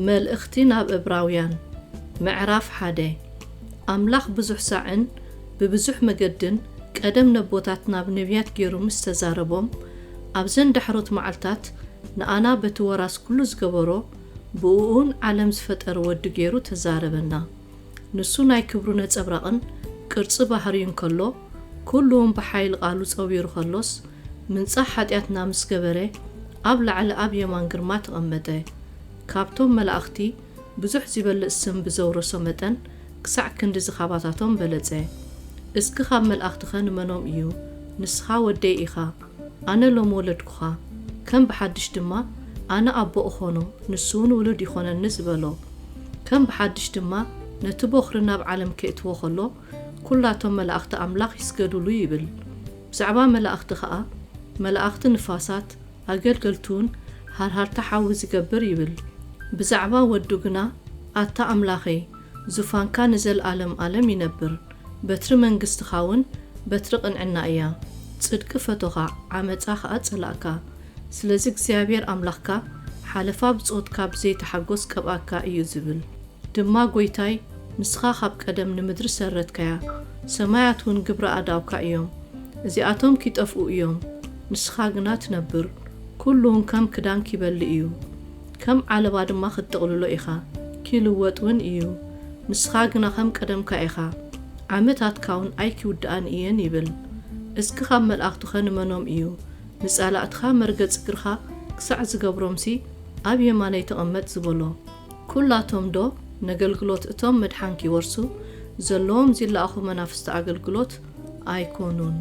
መልእኽቲ ናብ እብራውያን፣ ምዕራፍ ሓደ። ኣምላኽ ብዙሕ ሳዕን ብብዙሕ መገድን ቀደም ነቦታትና ብነቢያት ገይሩ ምስ ተዛረቦም፣ ኣብዘን ዳሕሮት መዓልታት ንኣና በቲ ወራስ ኩሉ ዝገበሮ፣ ብእኡን ዓለም ዝፈጠረ ወዲ ገይሩ ተዛረበና። ንሱ ናይ ክብሩ ነጸብራቕን ቅርጺ ባህርዩን ከሎ፣ ኩሉ እውን ብሓይሊ ቃሉ ጸዊሩ ከሎስ፣ ምንጻሕ ሓጢኣትና ምስ ገበረ፣ ኣብ ላዕሊ ኣብ የማን ግርማ ተቐመጠ። ካብቶም መላእኽቲ ብዙሕ ዚበልጽ ስም ብዘውረሶ መጠን፣ ክሳዕ ክንድዚ ኻባታቶም በለጸ። እስኪ ኻብ መላእኽቲኸ ንመኖም እዩ? ንስኻ ወደይ ኢኻ፣ ኣነ ሎሚ ወለድኩኻ። ከም ብሓድሽ ድማ፣ ኣነ ኣቦ እኾኖ፣ ንሱ እውን ውሉድ ይኾነኒ ዝበሎ። ከም ብሓድሽ ድማ፣ ነቲ ቦኽሪ ናብ ዓለም ኬእትዎ ኸሎ፣ ኩላቶም መላእኽቲ ኣምላኽ ይስገዱሉ ይብል። ብዛዕባ መላእኽቲ ኸኣ፣ መላእኽቲ ንፋሳት፣ ኣገልገልቱን ሃርሃርታ ሓዊ ዝገብር ይብል። ብዛዕባ ወዱ ግና፣ ኣታ ኣምላኸይ፣ ዙፋንካ ንዘለኣለም ኣለም ይነብር። በትሪ መንግስትኻ እውን በትሪ ቅንዕና እያ። ጽድቂ ፈቶኻ፣ ዓመጻ ኸኣ ጸላእካ። ስለዚ እግዚኣብሔር ኣምላኽካ ሓለፋ ብጾትካ ብዘይተሓጎስ ቀብኣካ እዩ ዝብል። ድማ ጐይታይ፣ ንስኻ ኻብ ቀደም ንምድሪ ሰረትካያ፣ ሰማያት እውን ግብሪ ኣእዳውካ እዮም። እዚኣቶም ኪጠፍኡ እዮም፣ ንስኻ ግና ትነብር። ኩሉ እውን ከም ክዳን ኪበሊ እዩ፣ ከም ዓለባ ድማ ክትጥቕልሎ ኢኻ፣ ኪልወጥ እውን እዩ። ንስኻ ግና ከም ቀደምካ ኢኻ፣ ዓመታትካ እውን ኣይኪውድኣን እየን ይብል። እስኪ ኻብ መላእኽቱኸ ንመኖም እዩ? ንጻላእትኻ መርገጽ እግርኻ ክሳዕ ዝገብሮምሲ ኣብ የማነይ ተቐመጥ ዝበሎ። ኩላቶም ዶ ነገልግሎት እቶም ምድሓን ኪወርሱ ዘለዎም ዚለኣኹ መናፍስቲ ኣገልግሎት ኣይኮኑን?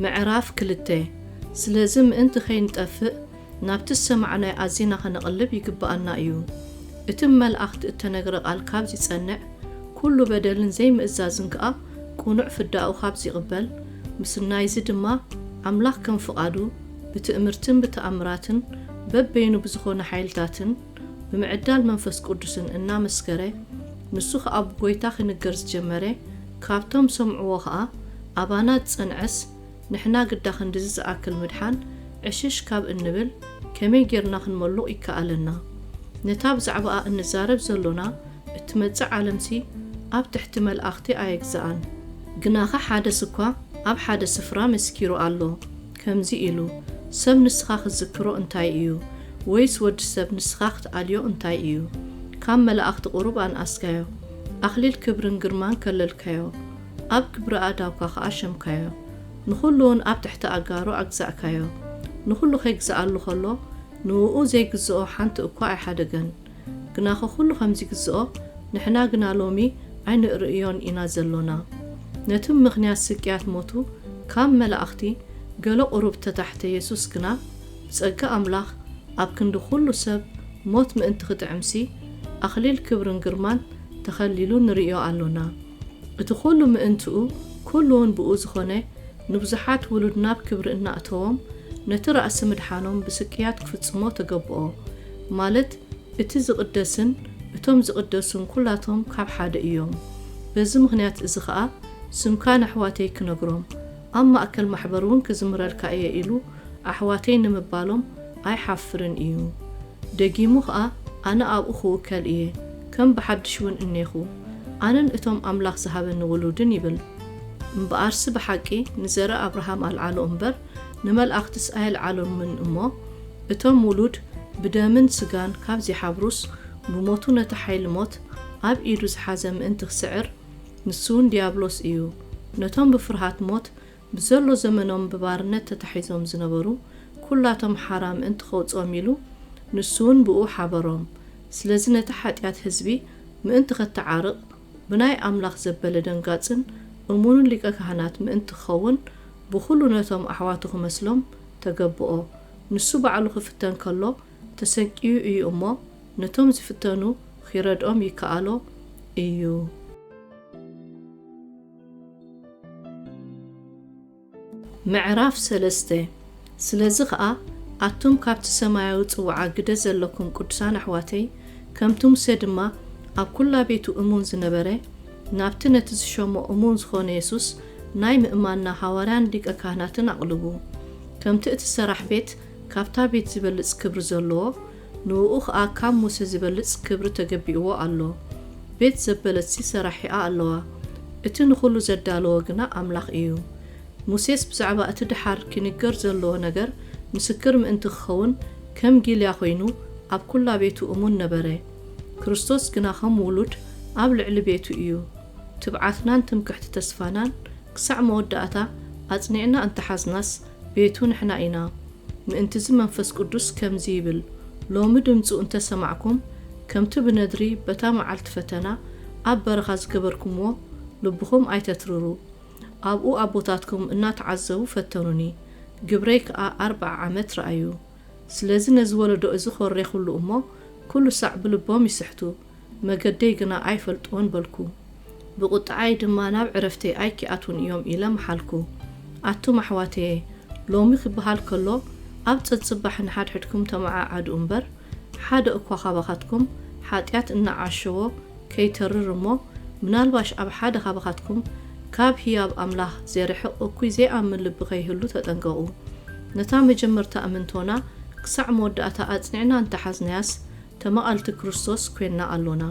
ምዕራፍ ክልተ። ስለዚ ምእንቲ ኸይንጠፍእ ናብቲ ዝሰማዕናዮ ኣዚና ኸነቕልብ ይግብኣና እዩ። እቲ ብመላእኽቲ እተነግረ ቃል ካብ ዚጸንዕ፣ ኩሉ በደልን ዘይምእዛዝን ከኣ ቅኑዕ ፍዳኡ ካብ ዚቕበል፣ ምስናይዚ ድማ ኣምላኽ ከም ፍቓዱ ብትእምርትን ብተኣምራትን በበይኑ ብዝኾነ ሓይልታትን ብምዕዳል መንፈስ ቅዱስን እናመስከረ፣ ንሱ ኸኣ ብጐይታ ኺንገር ዝጀመረ፣ ካብቶም ሰምዕዎ ኸኣ ኣባና ዝጸንዐስ፣ ንሕና ግዳ ክንድዚ ዝኣክል ምድሓን ዕሽሽ ካብ እንብል፣ ከመይ ጌርና ክንመሉቕ ይከኣለና? ነታ ብዛዕባኣ እንዛረብ ዘሎና እትመጽእ ዓለምሲ ኣብ ትሕቲ መላእኽቲ ኣየግዝኣን። ግናኸ ሓደስ እኳ ኣብ ሓደ ስፍራ መስኪሩ ኣሎ፣ ከምዚ ኢሉ፣ "ሰብ ንስኻ ክትዝክሮ እንታይ እዩ? ወይስ ወዲ ሰብ ንስኻ ክትኣልዮ እንታይ እዩ?" ካብ መላእኽቲ ቁሩብ ኣንኣስካዮ፣ ኣኽሊል ክብርን ግርማን ከለልካዮ፣ ኣብ ግብሪ ኣእዳውካ ኸኣ ሸምካዮ። ንኹሉ እውን ኣብ ትሕቲ ኣእጋሩ ኣግዛእካዮ። ንኹሉ ኼግዝኣሉ ኸሎ፣ ንእኡ ዘይግዝኦ ሓንቲ እኳ ኣይሓደገን። ግናኸ ኹሉ ኸም ዚግዝኦ፣ ንሕና ግና ሎሚ ኣይንርእዮን ኢና ዘሎና። ነቲ ብምኽንያት ስቅያት ሞቱ ካብ መላእኽቲ ገለ ቁሩብ እተታሕተ የሱስ ግና፣ ብጸጋ ኣምላኽ ኣብ ክንዲ ኹሉ ሰብ ሞት ምእንቲ ኽጥዕምሲ፣ ኣኽሊል ክብርን ግርማን ተኸሊሉ ንርእዮ ኣሎና። እቲ ኹሉ ምእንትኡ፣ ኩሉ እውን ብኡ ዝኾነ፣ ንብዙሓት ውሉድ ናብ ክብሪ እናእተዎም፣ ነቲ ራእሲ ምድሓኖም ብስቅያት ክፍጽሞ ተገብኦ። ማለት፣ እቲ ዝቕደስን እቶም ዝቕደሱን ኩላቶም ካብ ሓደ እዮም። በዚ ምኽንያት እዚ ኸኣ፣ ስምካ ንኣሕዋተይ ክነግሮም፣ ኣብ ማእከል ማሕበር እውን ክዝምረልካ እየ ኢሉ ኣሕዋተይ ንምባሎም ኣይሓፍርን እዩ። ደጊሙ ኸኣ፣ ኣነ ኣብኡ ክውከል እየ፣ ከም ብሓድሽ እውን እኔኹ፣ ኣነን እቶም ኣምላኽ ዝሃበኒ ውሉድን ይብል። እምበኣርሲ ብሓቂ ንዘርኢ ኣብርሃም ኣልዓሎ እምበር፣ ንመላእኽትስ ኣየልዓሎምን እሞ፣ እቶም ውሉድ ብደምን ስጋን ካብ ዚሓብሩስ፣ ብሞቱ ነቲ ሓይሊ ሞት ኣብ ኢዱ ዝሓዘ ምእንቲ ክስዕር፣ ንሱ እውን ዲያብሎስ እዩ። ነቶም ብፍርሃት ሞት ብዘሎ ዘመኖም ብባርነት ተታሒዞም ዝነበሩ ኩላቶም ሓራ ምእንቲ ኸውጽኦም ኢሉ፣ ንሱ እውን ብኡ ሓበሮም። ስለዚ ነቲ ሓጢኣት ህዝቢ ምእንቲ ኸተዓርቕ፣ ብናይ ኣምላኽ ዘበለ ደንጋጽን እሙንን ሊቀ ካህናት ምእንቲ ክኸውን፣ ብኹሉ ነቶም ኣሕዋቱ ክመስሎም ተገብኦ። ንሱ ባዕሉ ክፍተን ከሎ ተሰቅዩ እዩ እሞ፣ ነቶም ዝፍተኑ ኺረድኦም ይከኣሎ እዩ። ምዕራፍ ሰለስተ። ስለዚ ኸኣ፣ ኣቱም ካብቲ ሰማያዊ ጽውዓ ግደ ዘለኩም ቅዱሳን ኣሕዋተይ፣ ከምቲ ሙሴ ድማ ኣብ ኵላ ቤቱ እሙን ዝነበረ፣ ናብቲ ነቲ ዝሸሞ እሙን ዝኾነ የሱስ ናይ ምእማንና ሃዋርያን ሊቀ ካህናትን ኣቕልቡ። ከምቲ እቲ ሰራሕ ቤት ካብታ ቤት ዝበልጽ ክብሪ ዘለዎ፣ ንእኡ ኸኣ ካብ ሙሴ ዝበልጽ ክብሪ ተገቢእዎ ኣሎ። ቤት ዘበለትሲ ሰራሒኣ ኣለዋ፣ እቲ ንኹሉ ዘዳለወ ግና ኣምላኽ እዩ። ሙሴስ ብዛዕባ እቲ ደሓር ኪንገር ዘለዎ ነገር ምስክር ምእንቲ ክኸውን ከም ጊልያ ኾይኑ ኣብ ኩላ ቤቱ እሙን ነበረ። ክርስቶስ ግና ከም ውሉድ ኣብ ልዕሊ ቤቱ እዩ። ትብዓትናን ትምክሕቲ ተስፋናን ክሳዕ መወዳእታ ኣጽኒዕና እንተሓዝናስ ቤቱ ንሕና ኢና። ምእንትዚ መንፈስ ቅዱስ ከምዚ ይብል፣ ሎሚ ድምፁ እንተሰማዕኩም ከምቲ ብነድሪ በታ መዓልቲ ፈተና ኣብ በረኻ ዝገበርኩምዎ ልብኹም ኣይተትርሩ። ኣብኡ ኣቦታትኩም እናተዓዘቡ ፈተኑኒ፣ ግብረይ ከኣ ኣርብዓ ዓመት ረኣዩ። ስለዚ ነዚ ወለዶ እዚ ኾሬኹሉ እሞ፣ ኩሉ ሳዕ ብልቦም ይስሕቱ፣ መገደይ ግና ኣይፈልጥዎን በልኩ። ብቑጥዓይ ድማ ናብ ዕረፍተይ ኣይኪኣትዉን እዮም ኢለ መሓልኩ። ኣቱም ኣሕዋተየ፣ ሎሚ ክበሃል ከሎ፣ ኣብ ጸጽባሕ ንሓድሕድኩም ተመዓዓዱ እምበር፣ ሓደ እኳ ካባኻትኩም ሓጢኣት እናዓሸዎ ከይተርር እሞ፣ ምናልባሽ ኣብ ሓደ ካባኻትኩም ካብ ህያብ ኣምላኽ ዜርሕቕ እኩይ ዘይኣምን ልቢ ከይህሉ ተጠንቀቑ። ነታ መጀመርታ እምንቶና ክሳዕ መወዳእታ ኣጽኒዕና እንተሓዝናያስ፣ ተማቐልቲ ክርስቶስ ኮይንና ኣሎና።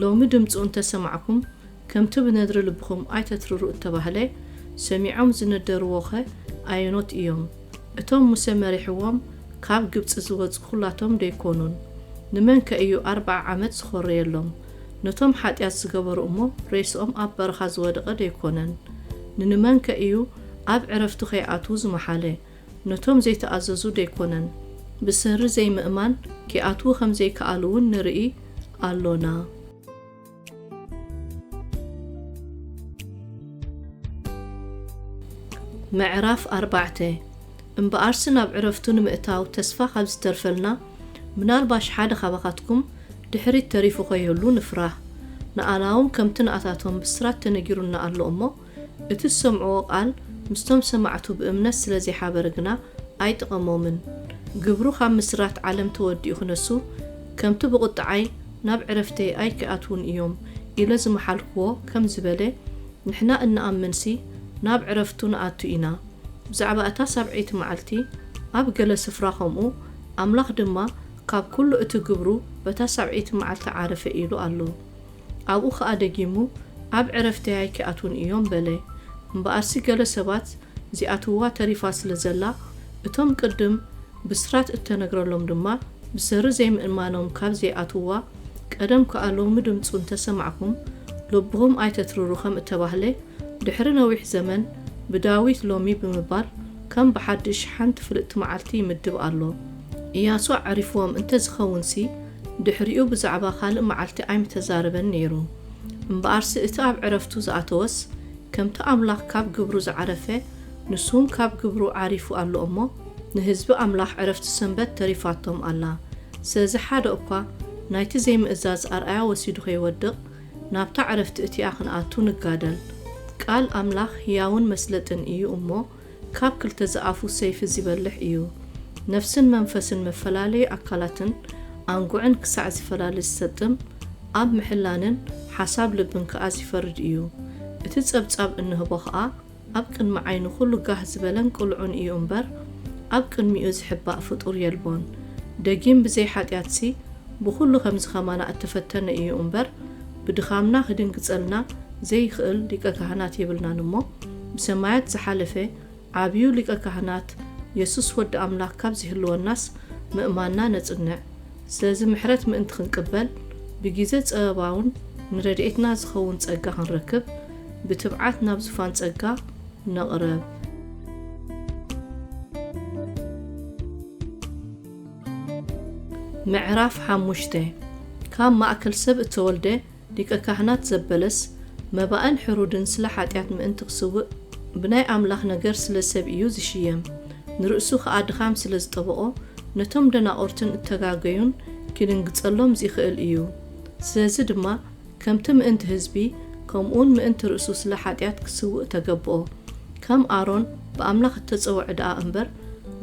ሎሚ ድምፁ እንተሰማዕኩም፣ ከምቲ ብነድሪ ልብኹም ኣይተትርሩ እተባህለ፣ ሰሚዖም ዝነደርዎኸ ኣየኖት እዮም? እቶም ሙሴ መሪሕዎም ካብ ግብፂ ዝወፁ ኹላቶም ደይኮኑን? ንመንከ እዩ ኣርብዓ ዓመት ዝኾረየሎም? ነቶም ሓጢኣት ዝገበሩ እሞ ሬስኦም ኣብ በረኻ ዝወደቐ ደይኮነን? ንንመንከ እዩ ኣብ ዕረፍቱ ከይኣትዉ ዝመሓለ? ነቶም ዘይተኣዘዙ ደይኮነን? ብሰሪ ዘይምእማን ኪኣትዉ ከም ዘይከኣሉ እውን ንርኢ ኣሎና። ምዕራፍ ኣርባዕተ። እምበኣርሲ ናብ ዕረፍቱ ንምእታው ተስፋ ካብ ዝተርፈልና፣ ምናልባሽ ሓደ ካባኻትኩም ድሕሪት ተሪፉ ከይህሉ ንፍራህ። ንኣና እውን ከምቲ ንኣታቶም ብስራት ተነጊሩና ኣሎ እሞ፣ እቲ ዝሰምዕዎ ቃል ምስቶም ሰማዕቱ ብእምነት ስለ ዘይሓበረ ግና ኣይጠቐሞምን። ግብሩ ካብ ምስራት ዓለም ተወዲኡ ክነሱ፣ ከምቲ ብቑጥዓይ ናብ ዕረፍተይ ኣይኪኣትዉን እዮም ኢለ ዝመሓልክዎ ከም ዝበለ፣ ንሕና እንኣምንሲ ናብ ዕረፍቱ ንኣቱ ኢና። ብዛዕባ እታ ሳብዐይቲ መዓልቲ ኣብ ገለ ስፍራ ከምኡ፣ ኣምላኽ ድማ ካብ ኩሉ እቲ ግብሩ በታ ሳብዐይቲ መዓልቲ ዓረፈ ኢሉ ኣሎ። ኣብኡ ኸኣ ደጊሙ፣ ኣብ ዕረፍተይ ኣይኪኣትዉን እዮም በለ። እምበኣርሲ ገለ ሰባት ዚኣትውዋ ተሪፋ ስለ ዘላ፣ እቶም ቅድም ብስራት እተነግረሎም ድማ ብሰሪ ዘይምእማኖም ካብ ዘይኣትውዋ፣ ቀደም ከኣ ሎሚ ድምፁ እንተሰማዕኩም ልብኹም ኣይተትርሩ ከም እተባህለ፣ ድሕሪ ነዊሕ ዘመን ብዳዊት ሎሚ ብምባል ከም ብሓድሽ ሓንቲ ፍልጥቲ መዓልቲ ይምድብ ኣሎ። ኢያሱ ኣዕሪፍዎም እንተዝኸውንሲ፣ ድሕሪኡ ብዛዕባ ካልእ መዓልቲ ኣይምተዛረበን ነይሩ። እምበኣርሲ እቲ ኣብ ዕረፍቱ ዝኣተወስ፣ ከምቲ ኣምላኽ ካብ ግብሩ ዝዓረፈ፣ ንሱ እውን ካብ ግብሩ ዓሪፉ ኣሎ እሞ፣ ንህዝቢ ኣምላኽ ዕረፍቲ ሰንበት ተሪፋቶም ኣላ። ስለዚ ሓደ እኳ ናይቲ ዘይምእዛዝ ኣርኣያ ወሲዱ ከይወድቕ፣ ናብታ ዕረፍቲ እቲኣ ክንኣቱ ንጋደል። ቃል ኣምላኽ ህያውን መስለጥን እዩ እሞ፣ ካብ ክልተ ዝኣፉ ሰይፊ ዚበልሕ እዩ፣ ነፍስን መንፈስን መፈላለዩ ኣካላትን ኣንጉዕን ክሳዕ ዚፈላሊ ዚሰጥም፣ ኣብ ምሕላንን ሓሳብ ልብን ከኣ ዚፈርድ እዩ። እቲ ጸብጻብ እንህቦ ኸኣ ኣብ ቅድሚ ዓይኑ ኹሉ ጋህ ዝበለን ቅሉዕን እዩ እምበር፣ ኣብ ቅድሚኡ ዚሕባእ ፍጡር የልቦን። ደጊም ብዘይ ሓጢኣትሲ ብኹሉ ከምዚ ኸማና እተፈተነ እዩ እምበር፣ ብድኻምና ክድንግጸልና ዘይኽእል ሊቀ ካህናት የብልናን እሞ፣ ብሰማያት ዝሓለፈ ዓብዩ ሊቀ ካህናት የሱስ ወዲ ኣምላኽ ካብ ዚህልወናስ ምእማንና ነጽንዕ። ስለዚ ምሕረት ምእንቲ ክንቅበል፣ ብጊዜ ጸበባውን ንረድኤትና ዝኸውን ጸጋ ክንረክብ፣ ብትብዓት ናብ ዙፋን ጸጋ ንቕረብ። ምዕራፍ ሓሙሽተ። ካብ ማእከል ሰብ እተወልደ ሊቀ ካህናት ዘበለስ፣ መባእን ሕሩድን ስለ ሓጢኣት ምእንቲ ክስውእ፣ ብናይ ኣምላኽ ነገር ስለ ሰብ እዩ ዝሽየም። ንርእሱ ኸኣ ድኻም ስለ ዝጠበቖ፣ ነቶም ደናቑርትን እተጋገዩን ኪድንግጸሎም ዚኽእል እዩ። ስለዚ ድማ፣ ከምቲ ምእንቲ ህዝቢ፣ ከምኡውን ምእንቲ ርእሱ ስለ ሓጢኣት ክስውእ ተገብኦ። ከም ኣሮን ብኣምላኽ እተጸውዐ ደኣ እምበር፣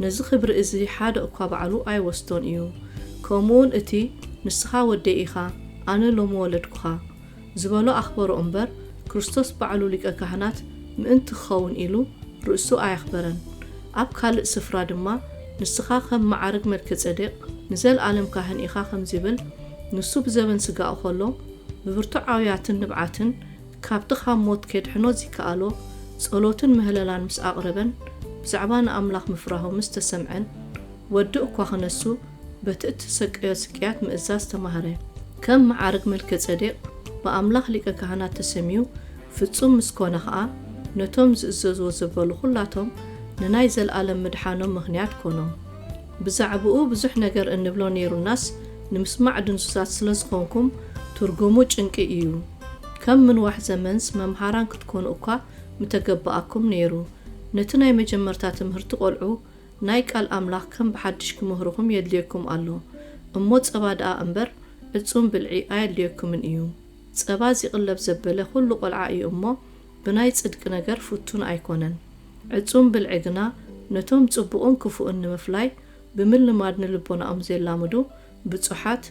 ነዚ ክብሪ እዚ ሓደ እኳ ባዕሉ ኣይወስዶን እዩ። ከምኡውን እቲ፣ "ንስኻ ወደይ ኢኻ፣ ኣነ ሎሚ ወለድኩኻ" ዝበሎ ኣኽበሮ እምበር፣ ክርስቶስ ባዕሉ ሊቀ ካህናት ምእንቲ ክኸውን ኢሉ ርእሱ ኣየኽበረን። ኣብ ካልእ ስፍራ ድማ፣ ንስኻ ከም መዓርግ መልከ-ጼዴቅ ንዘለኣለም ካህን ኢኻ ከም ዚብል፣ ንሱ ብዘበን ስጋኡ ኸሎ፣ ብብርቱዓውያትን ንብዓትን ካብቲ ካብ ሞት ኬድሕኖ ዚከኣሎ ጸሎትን ምህለላን ምስ ኣቕረበን፣ ብዛዕባ ንኣምላኽ ምፍራሁ ምስ ተሰምዐን፣ ወዲ እኳ ኽነሱ፣ በቲ እተሰቀዮ ስቅያት ምእዛዝ ተማህረ። ከም መዓርግ መልከ-ጼዴቅ ብኣምላኽ ሊቀ ካህናት ተሰምዩ ፍጹም ምስ ኮነ ኸኣ፣ ነቶም ዝእዘዝዎ ዘበሉ ኹላቶም ንናይ ዘለኣለም ምድሓኖም ምኽንያት ኮኖም። ብዛዕባኡ ብዙሕ ነገር እንብሎ ነይሩናስ፣ ንምስማዕ ድንዙዛት ስለ ዝኾንኩም፣ ትርጉሙ ጭንቂ እዩ። ከም ምንዋሕ ዘመንስ መምሃራን ክትኮኑ እኳ ምተገበኣኩም ነይሩ። ነቲ ናይ መጀመርታ ትምህርቲ ቈልዑ ናይ ቃል ኣምላኽ ከም ብሓድሽ ክምህርኹም የድልየኩም ኣሎ። እሞ ጸባ ደኣ እምበር፣ ዕጹም ብልዒ ኣየድልየኩምን እዩ። ጸባ ዚቕለብ ዘበለ ኹሉ ቈልዓ እዩ እሞ፣ ብናይ ጽድቂ ነገር ፍቱን ኣይኮነን። ዕጹም ብልዒ ግና፣ ነቶም ጽቡቕን ክፉእን ንምፍላይ፣ ብምልማድ ንልቦናኦም ዜላምዱ ብጹሓት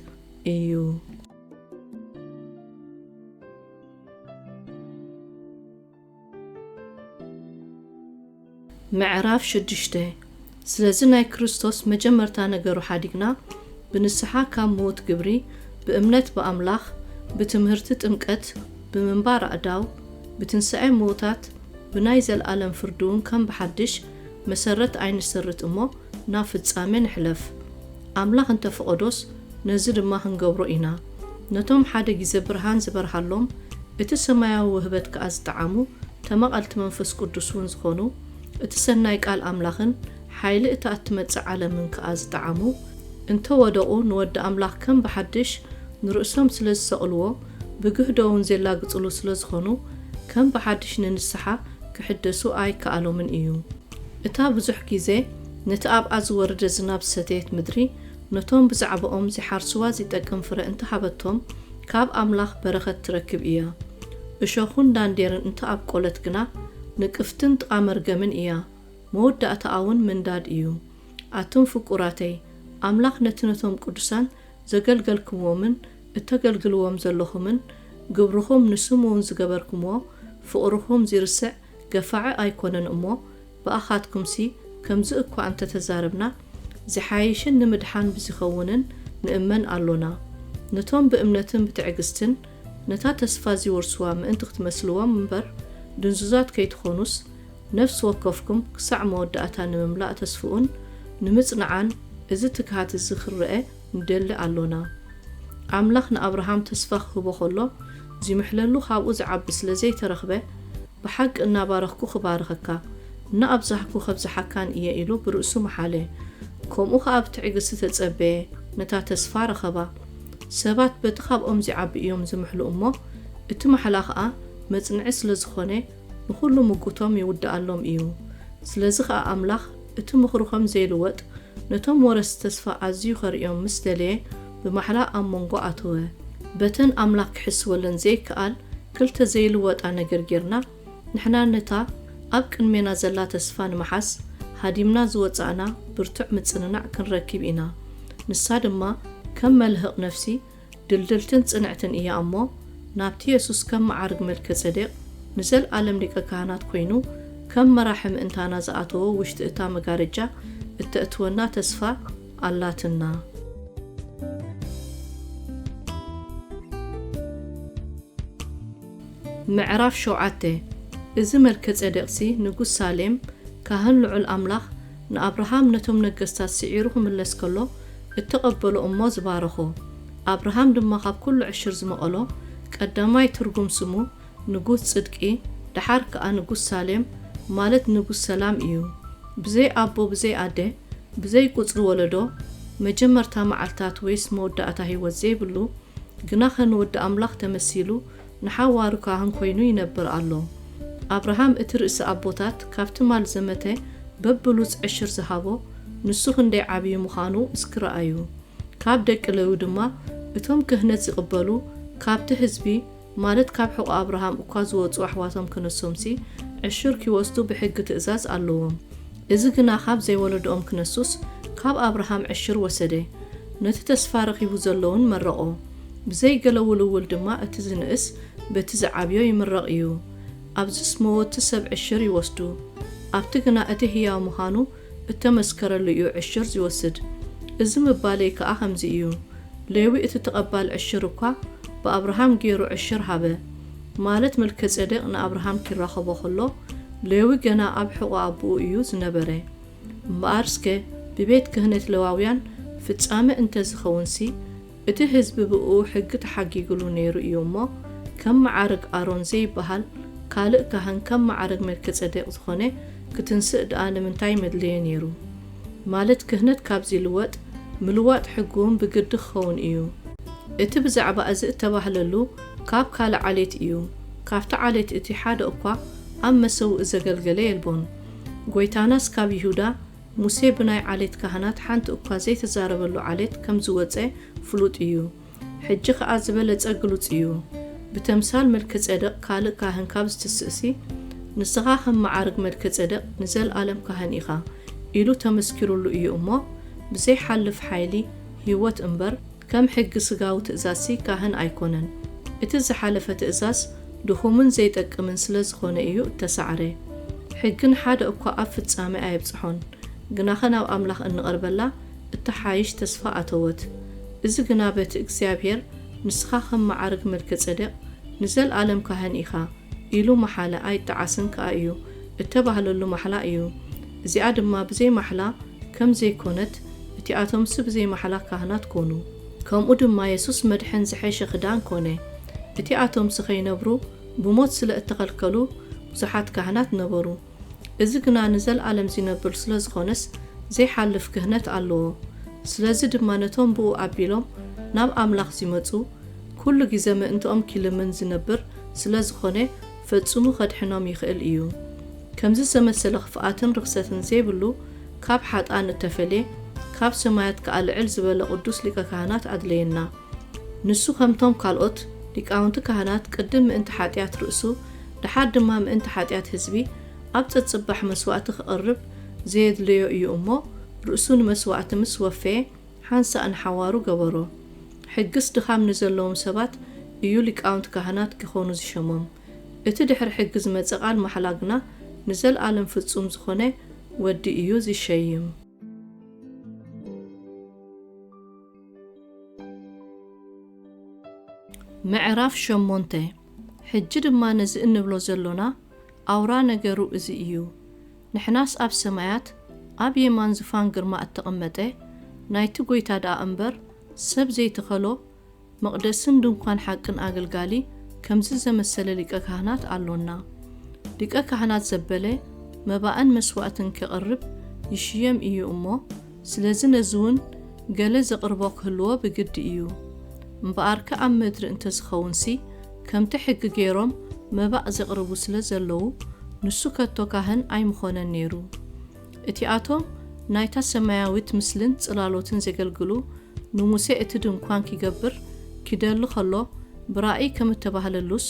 እዩ። ምዕራፍ ሽዱሽተ። ስለዚ ናይ ክርስቶስ መጀመርታ ነገሩ ሓዲግና፣ ብንስሓ ካብ ምዉት ግብሪ፣ ብእምነት ብኣምላኽ፣ ብትምህርቲ ጥምቀት፣ ብምንባር ኣእዳው፣ ብትንሳኤ ምዉታት፣ ብናይ ዘለኣለም ፍርዲ እውን ከም ብሓድሽ መሰረት ኣይንስርት እሞ፣ ናብ ፍጻሜ ንሕለፍ። ኣምላኽ እንተ ፈቐዶስ፣ ነዚ ድማ ክንገብሮ ኢና። ነቶም ሓደ ግዜ ብርሃን ዝበርሃሎም፣ እቲ ሰማያዊ ውህበት ከኣ ዝጠዓሙ፣ ተማቐልቲ መንፈስ ቅዱስ እውን ዝኾኑ፣ እቲ ሰናይ ቃል ኣምላኽን ሓይሊ እታ እትመጽእ ዓለምን ከኣ ዝጠዓሙ፣ እንተ ወደቑ ንወዲ ኣምላኽ ከም ብሓድሽ ንርእሶም ስለ ዝሰቕልዎ፣ ብግህዶ እውን ዜላግጽሉ ስለ ዝኾኑ፣ ከም ብሓድሽ ንንስሓ ክሕደሱ ኣይከኣሎምን እዩ። እታ ብዙሕ ግዜ ነቲ ኣብኣ ዝወረደ ዝናብ ዝሰተየት ምድሪ፣ ነቶም ብዛዕባኦም ዚሓርስዋ ዚጠቅም ፍረ እንተ ሃበቶም፣ ካብ ኣምላኽ በረኸት ትረክብ እያ። እሾኹን ዳንዴርን እንተ ኣብቆለት ግና፣ ንቅፍትን ጥቓ መርገምን እያ፣ መወዳእታኣ እውን ምንዳድ እዩ። ኣቱም ፍቁራተይ፣ ኣምላኽ ነቲ ነቶም ቅዱሳን ዘገልገልኩምዎምን እተገልግልዎም ዘለኹምን፣ ግብርኹም ንስሙ እውን ዝገበርኩምዎ፣ ፍቕርኹም ዚርስዕ ገፋዒ ኣይኮነን እሞ፣ ብኣኻትኩምሲ ከምዚ እኳ እንተ ተዛረብና፣ ዚሓይሽን ንምድሓን ብዚኸውንን ንእመን ኣሎና። ነቶም ብእምነትን ብትዕግስትን ነታ ተስፋ ዚወርስዋ ምእንቲ ክትመስልዎም እምበር፣ ድንዙዛት ከይትኾኑስ፣ ነፍሲ ወከፍኩም ክሳዕ መወዳእታ ንምምላእ ተስፍኡን ንምጽናዓን፣ እዚ ትግሃት እዚ ክረአ ንደሊ ኣሎና። ኣምላኽ ንኣብርሃም ተስፋ ክህቦ ኸሎ፣ ዚምሕለሉ ኻብኡ ዝዓቢ ስለ ዘይተረኽበ፣ ብሓቂ እናባረኽኩ ክባርኸካ፣ እናኣብዛሕኩ ከብዝሓካን እየ ኢሉ ብርእሱ መሓለ። ከምኡ ኸኣ ብትዕግስቲ ተጸበየ፣ ነታ ተስፋ ረኸባ። ሰባት በቲ ኻብኦም ዚዓቢ እዮም ዚምሕሉ እሞ፣ እቲ ማሕላ ኸኣ መጽንዒ ስለ ዝኾነ፣ ንኹሉ ምጉቶም ይውድኣሎም እዩ። ስለዚ ኸኣ ኣምላኽ እቲ ምኽሩ ኸም ዘይልወጥ፣ ነቶም ወረስቲ ተስፋ ኣዝዩ ኸርእዮም ምስ ደለየ፣ ብማሕላ ኣብ መንጎ ኣተወ። በተን ኣምላኽ ክሕስወለን ዘይከኣል ክልተ ዘይልወጣ ነገር ጌርና፣ ንሕና ነታ ኣብ ቅድሜና ዘላ ተስፋ ንምሓዝ ሃዲምና ዝወጻእና ብርቱዕ ምጽንናዕ ክንረክብ ኢና። ንሳ ድማ ከም መልህቕ ነፍሲ ድልድልትን ጽንዕትን እያ እሞ፣ ናብቲ የሱስ ከም መዓርግ መልከ-ጼዴቅ ንዘለኣለም ሊቀ ካህናት ኮይኑ፣ ከም መራሒ ምእንታና ዝኣተወ ውሽጢ እታ መጋረጃ እተእትወና ተስፋ ኣላትና። ምዕራፍ ሸውዓተ። እዚ መልከ-ጼዴቅሲ ንጉስ ሳሌም፣ ካህን ልዑል ኣምላኽ፣ ንኣብርሃም ነቶም ነገስታት ስዒሩ ክምለስ ከሎ እተቐበሎ እሞ ዝባረኾ። ኣብርሃም ድማ ካብ ኩሉ ዕሽር ዝመቐሎ፣ ቀዳማይ ትርጉም ስሙ ንጉስ ጽድቂ፣ ደሓር ከኣ ንጉስ ሳሌም፣ ማለት ንጉስ ሰላም እዩ። ብዘይ ኣቦ ብዘይ ኣደ፣ ብዘይ ቁጽሪ ወለዶ፣ መጀመርታ መዓልታት ወይስ መወዳእታ ህይወት ዘይብሉ፣ ግናኸ ንወዲ ኣምላኽ ተመሲሉ ንሓዋሩ ካህን ኮይኑ ይነብር ኣሎ። ኣብርሃም እቲ ርእሲ ኣቦታት ካብቲ ማል ዘመተ በብሉጽ ዕሽር ዝሃቦ፣ ንሱ ክንደይ ዓብዪ ምዃኑ እስኪ ረኣዩ። ካብ ደቂ ሌዊ ድማ እቶም ክህነት ዝቕበሉ ካብቲ ህዝቢ፣ ማለት ካብ ሕቖ ኣብርሃም እኳ ዝወጹ ኣሕዋቶም ክነሶምሲ፣ ዕሽር ኪወስዱ ብሕጊ ትእዛዝ ኣለዎም። እዚ ግና ካብ ዘይወለድኦም ክነሱስ፣ ካብ ኣብርሃም ዕሽር ወሰደ። ነቲ ተስፋ ረኺቡ ዘሎ እውን መረቖ። ብዘይ ገለ ውልውል ድማ እቲ ዝንእስ በቲ ዝዓብዮ ይምረቕ እዩ። ኣብዚ ዝሞተ ሰብ ዕሽር ይወስዱ፣ ኣብቲ ግና እቲ ህያው ምዃኑ እተመስከረሉ እዩ ዕሽር ዝወስድ። እዚ ምባለይ ከኣ ከምዚ እዩ። ሌዊ እቲ ተቐባል ዕሽር እኳ ብኣብርሃም ገይሩ ዕሽር ሃበ፣ ማለት መልከጼዴቅ ንኣብርሃም ኪራኸቦ ኸሎ ሌዊ ገና ኣብ ሕቖ ኣቦኡ እዩ ዝነበረ። እምበኣር እስከ ብቤት ክህነት ሌዋውያን ፍጻመ እንተ ዝኸውንሲ፣ እቲ ህዝቢ ብእኡ ሕጊ ተሓጊግሉ ነይሩ እዩ እሞ፣ ከም መዓርግ ኣሮን ዘይበሃል ካልእ ካህን ከም መዓርግ መልከጼዴቅ ዝኾነ ክትንስእ ደኣ ንምንታይ መድለየ ነይሩ? ማለት ክህነት ካብ ዚልወጥ፣ ምልዋጥ ሕጊ እውን ብግዲ ክኸውን እዩ። እቲ ብዛዕባ እዚ እተባህለሉ ካብ ካልእ ዓሌት እዩ። ካብቲ ዓሌት እቲ ሓደ እኳ ኣብ መሰውኢ ዘገልገለ የልቦን። ጐይታናስ ካብ ይሁዳ፣ ሙሴ ብናይ ዓሌት ካህናት ሓንቲ እኳ ዘይተዛረበሉ ዓሌት ከም ዝወጸ ፍሉጥ እዩ። ሕጂ ኸኣ ዝበለጸ ግሉጽ እዩ። ብተምሳል መልከጼዴቅ ካልእ ካህን ካብ ዝትስእሲ፣ ንስኻ ከም መዓርግ መልከጼዴቅ ንዘልኣለም ካህን ኢኻ ኢሉ ተመስኪሩሉ እዩ እሞ፣ ብዘይሓልፍ ሓይሊ ህይወት እምበር፣ ከም ሕጊ ስጋዊ ትእዛዝሲ ካህን ኣይኮነን። እቲ ዝሓለፈ ትእዛዝ ድኹምን ዘይጠቅምን ስለ ዝኾነ እዩ እተሳዕረ። ሕጊ ንሓደ እኳ ኣብ ፍጻመ ኣየብጽሖን። ግናኸ ናብ ኣምላኽ እንቐርበላ እተሓይሽ ተስፋ ኣተወት። እዚ ግና በቲ እግዚኣብሔር፣ "ንስኻ ከም መዓርግ መልከጼዴቅ ንዘልኣለም ካህን ኢኻ" ኢሉ መሓለ ኣይጠዓስን ከኣ እዩ እተባህለሉ ማሕላ እዩ። እዚኣ ድማ ብዘይ ማሕላ ከም ዘይኮነት፣ እቲኣቶምሲ ብዘይ ማሕላ ካህናት ኮኑ። ከምኡ ድማ የሱስ መድሕን ዝሐሸ ክዳን ኮነ። እቲኣቶምሲ ኸይነብሩ ብሞት ስለ እተኸልከሉ ብዙሓት ካህናት ነበሩ። እዚ ግና ንዘልኣለም ዚነብር ስለ ዝኾነስ ዘይሓልፍ ክህነት ኣለዎ። ስለዚ ድማ ነቶም ብኡ ኣቢሎም ናብ ኣምላኽ ዚመጹ፣ ኩሉ ግዜ ምእንትኦም ኪልምን ዚነብር ስለ ዝኾነ፣ ፈጺሙ ኸድሕኖም ይኽእል እዩ። ከምዚ ዘመሰለ ኽፍኣትን ርኽሰትን ዘይብሉ፣ ካብ ሓጥኣን እተፈልየ፣ ካብ ሰማያት ከኣ ልዕል ዝበለ ቅዱስ ሊቀ ካህናት ኣድለየና። ንሱ ኸምቶም ካልኦት ሊቃውንቲ ካህናት ቅድም ምእንቲ ሓጢኣት ርእሱ፣ ደሓር ድማ ምእንቲ ሓጢኣት ህዝቢ ኣብ ጸጽባሕ መስዋእቲ ክቐርብ ዘየድለዮ እዩ እሞ፣ ርእሱ ንመስዋእቲ ምስ ወፈየ፣ ሓንሳእ ንሓዋሩ ገበሮ። ሕግስ ድኻም ንዘለዎም ሰባት እዩ ሊቃውንቲ ካህናት ኪኾኑ ዝሸሞም። እቲ ድሕሪ ሕጊ ዝመጸ ቃል ማሕላ ግና ንዘልኣለም ፍጹም ዝኾነ ወዲ እዩ ዝሸይም። ምዕራፍ ሸሞንተ። ሕጂ ድማ ነዚ እንብሎ ዘሎና ኣውራ ነገሩ እዚ እዩ። ንሕናስ ኣብ ሰማያት ኣብ የማን ዝፋን ግርማ እተቐመጠ ናይቲ ጐይታ ደኣ እምበር፣ ሰብ ዘይተኸሎ መቕደስን ድንኳን ሓቅን ኣገልጋሊ ከምዚ ዘመሰለ ሊቀ ካህናት ኣሎና። ሊቀ ካህናት ዘበለ መባእን መስዋእትን ኬቕርብ ይሽየም እዩ እሞ፣ ስለዚ ነዚ እውን ገለ ዘቕርቦ ክህልዎ ብግዲ እዩ። እምበኣርከ ኣብ ምድሪ እንተ ዝኸውንሲ፣ ከምቲ ሕጊ ገይሮም መባእ ዘቕርቡ ስለ ዘለዉ፣ ንሱ ከቶ ካህን ኣይምኾነን ነይሩ። እቲኣቶም ናይታ ሰማያዊት ምስልን ጽላሎትን ዜገልግሉ፣ ንሙሴ እቲ ድንኳን ኪገብር ኪደሊ ኸሎ፣ ብራእይ ከም እተባህለሉስ፣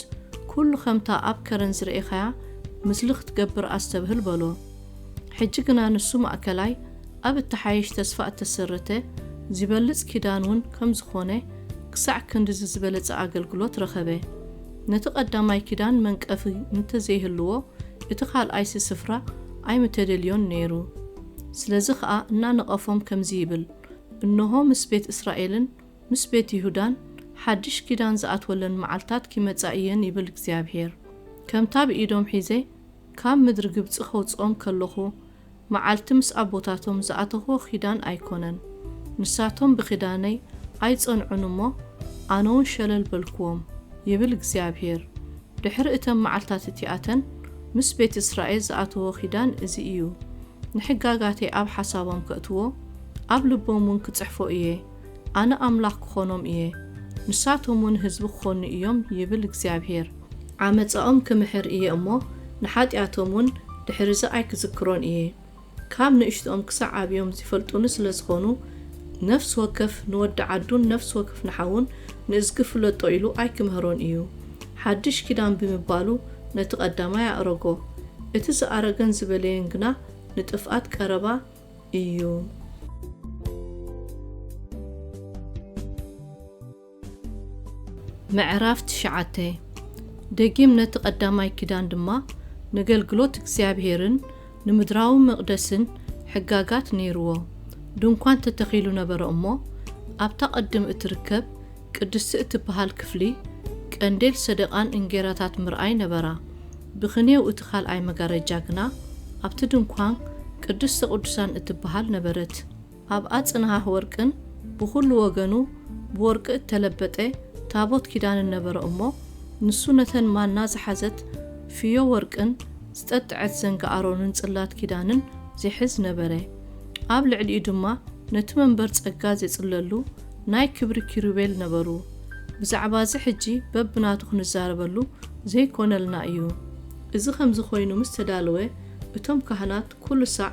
"ኩሉ ኸምታ ኣብ ከረን ዝረኤኻያ ምስሊ ክትገብር ኣስተብህል" በሎ። ሕጂ ግና ንሱ ማእከላይ፣ ኣብ እተሓይሽ ተስፋ እተሰረተ፣ ዚበልጽ ኪዳን እውን ከም ዝኾነ፣ ክሳዕ ክንድዚ ዝበለጸ ኣገልግሎት ረኸበ። ነቲ ቀዳማይ ኪዳን መንቀፊ እንተ ዘይህልዎ፣ እቲ ካልኣይሲ ስፍራ ኣይምተደልዮን ነይሩ። ስለዚ ኸኣ እናነቐፎም ከምዚ ይብል፣ "እንሆ ምስ ቤት እስራኤልን ምስ ቤት ይሁዳን ሓድሽ ኪዳን ዝኣትወለን መዓልታት ኪመጻ እየን" ይብል እግዚኣብሄር። ከምታ ብኢዶም ሒዘ ካብ ምድሪ ግብጺ ኸውጽኦም ከለኹ መዓልቲ ምስ ኣቦታቶም ዝኣተኽዎ ኺዳን ኣይኮነን። ንሳቶም ብኺዳነይ ኣይጸንዑን እሞ፣ ኣነ እውን ሸለል በልክዎም፣ ይብል እግዚኣብሄር። ድሕሪ እተን መዓልታት እቲኣተን ምስ ቤት እስራኤል ዝኣተዎ ኺዳን እዚ እዩ። ንሕጋጋተይ ኣብ ሓሳቦም ከእትዎ፣ ኣብ ልቦም እውን ክጽሕፎ እየ። ኣነ ኣምላኽ ክኾኖም እየ፣ ንሳቶም እውን ህዝቢ ክኾኑ እዮም፣ ይብል እግዚኣብሄር። ዓመጻኦም ክምሕር እየ እሞ፣ ንሓጢኣቶም እውን ድሕሪዚ ኣይክዝክሮን እየ። ካብ ንእሽቶኦም ክሳዕ ዓብዮም ዚፈልጡኒ ስለ ዝኾኑ፣ ነፍሲ ወከፍ ንወዲ ዓዱን ነፍሲ ወከፍ ንሓዉን ንእዝጊ ፍለጦ ኢሉ ኣይክምህሮን እዩ። ሓድሽ ኪዳን ብምባሉ ነቲ ቀዳማይ ኣእረጎ። እቲ ዝኣረገን ዝበለየን ግና ንጥፍኣት ቀረባ እዩ። ምዕራፍ ትሽዓተ። ደጊም ነቲ ቀዳማይ ኪዳን ድማ ንገልግሎት እግዚኣብሔርን ንምድራዊ መቕደስን ሕጋጋት ነይርዎ። ድንኳን ተተኺሉ ነበረ እሞ፣ ኣብታ ቅድም እትርከብ ቅድስቲ እትበሃል ክፍሊ ቀንዴል ሰደቓን እንጌራታት ምርኣይ ነበራ። ብኽኔው እቲ ካልኣይ መጋረጃ ግና ኣብቲ ድንኳን ቅድስተ ቅዱሳን እትበሃል ነበረት። ኣብ ኣጽንሃህ ወርቅን ብኹሉ ወገኑ ብወርቂ እተለበጠ ታቦት ኪዳንን ነበረ እሞ፣ ንሱ ነተን ማና ዝሓዘት ፍዮ ወርቅን ዝጠጥዐት ዘንጋ ኣሮንን ጽላት ኪዳንን ዚሕዝ ነበረ። ኣብ ልዕሊኡ ድማ ነቲ መንበር ጸጋ ዜጽለሉ ናይ ክብሪ ኪሩቤል ነበሩ። ብዛዕባ እዚ ሕጂ በብናቱ ክንዛረበሉ ዘይኮነልና እዩ። እዚ ከምዚ ኮይኑ ምስ ተዳለወ፣ እቶም ካህናት ኩሉ ሳዕ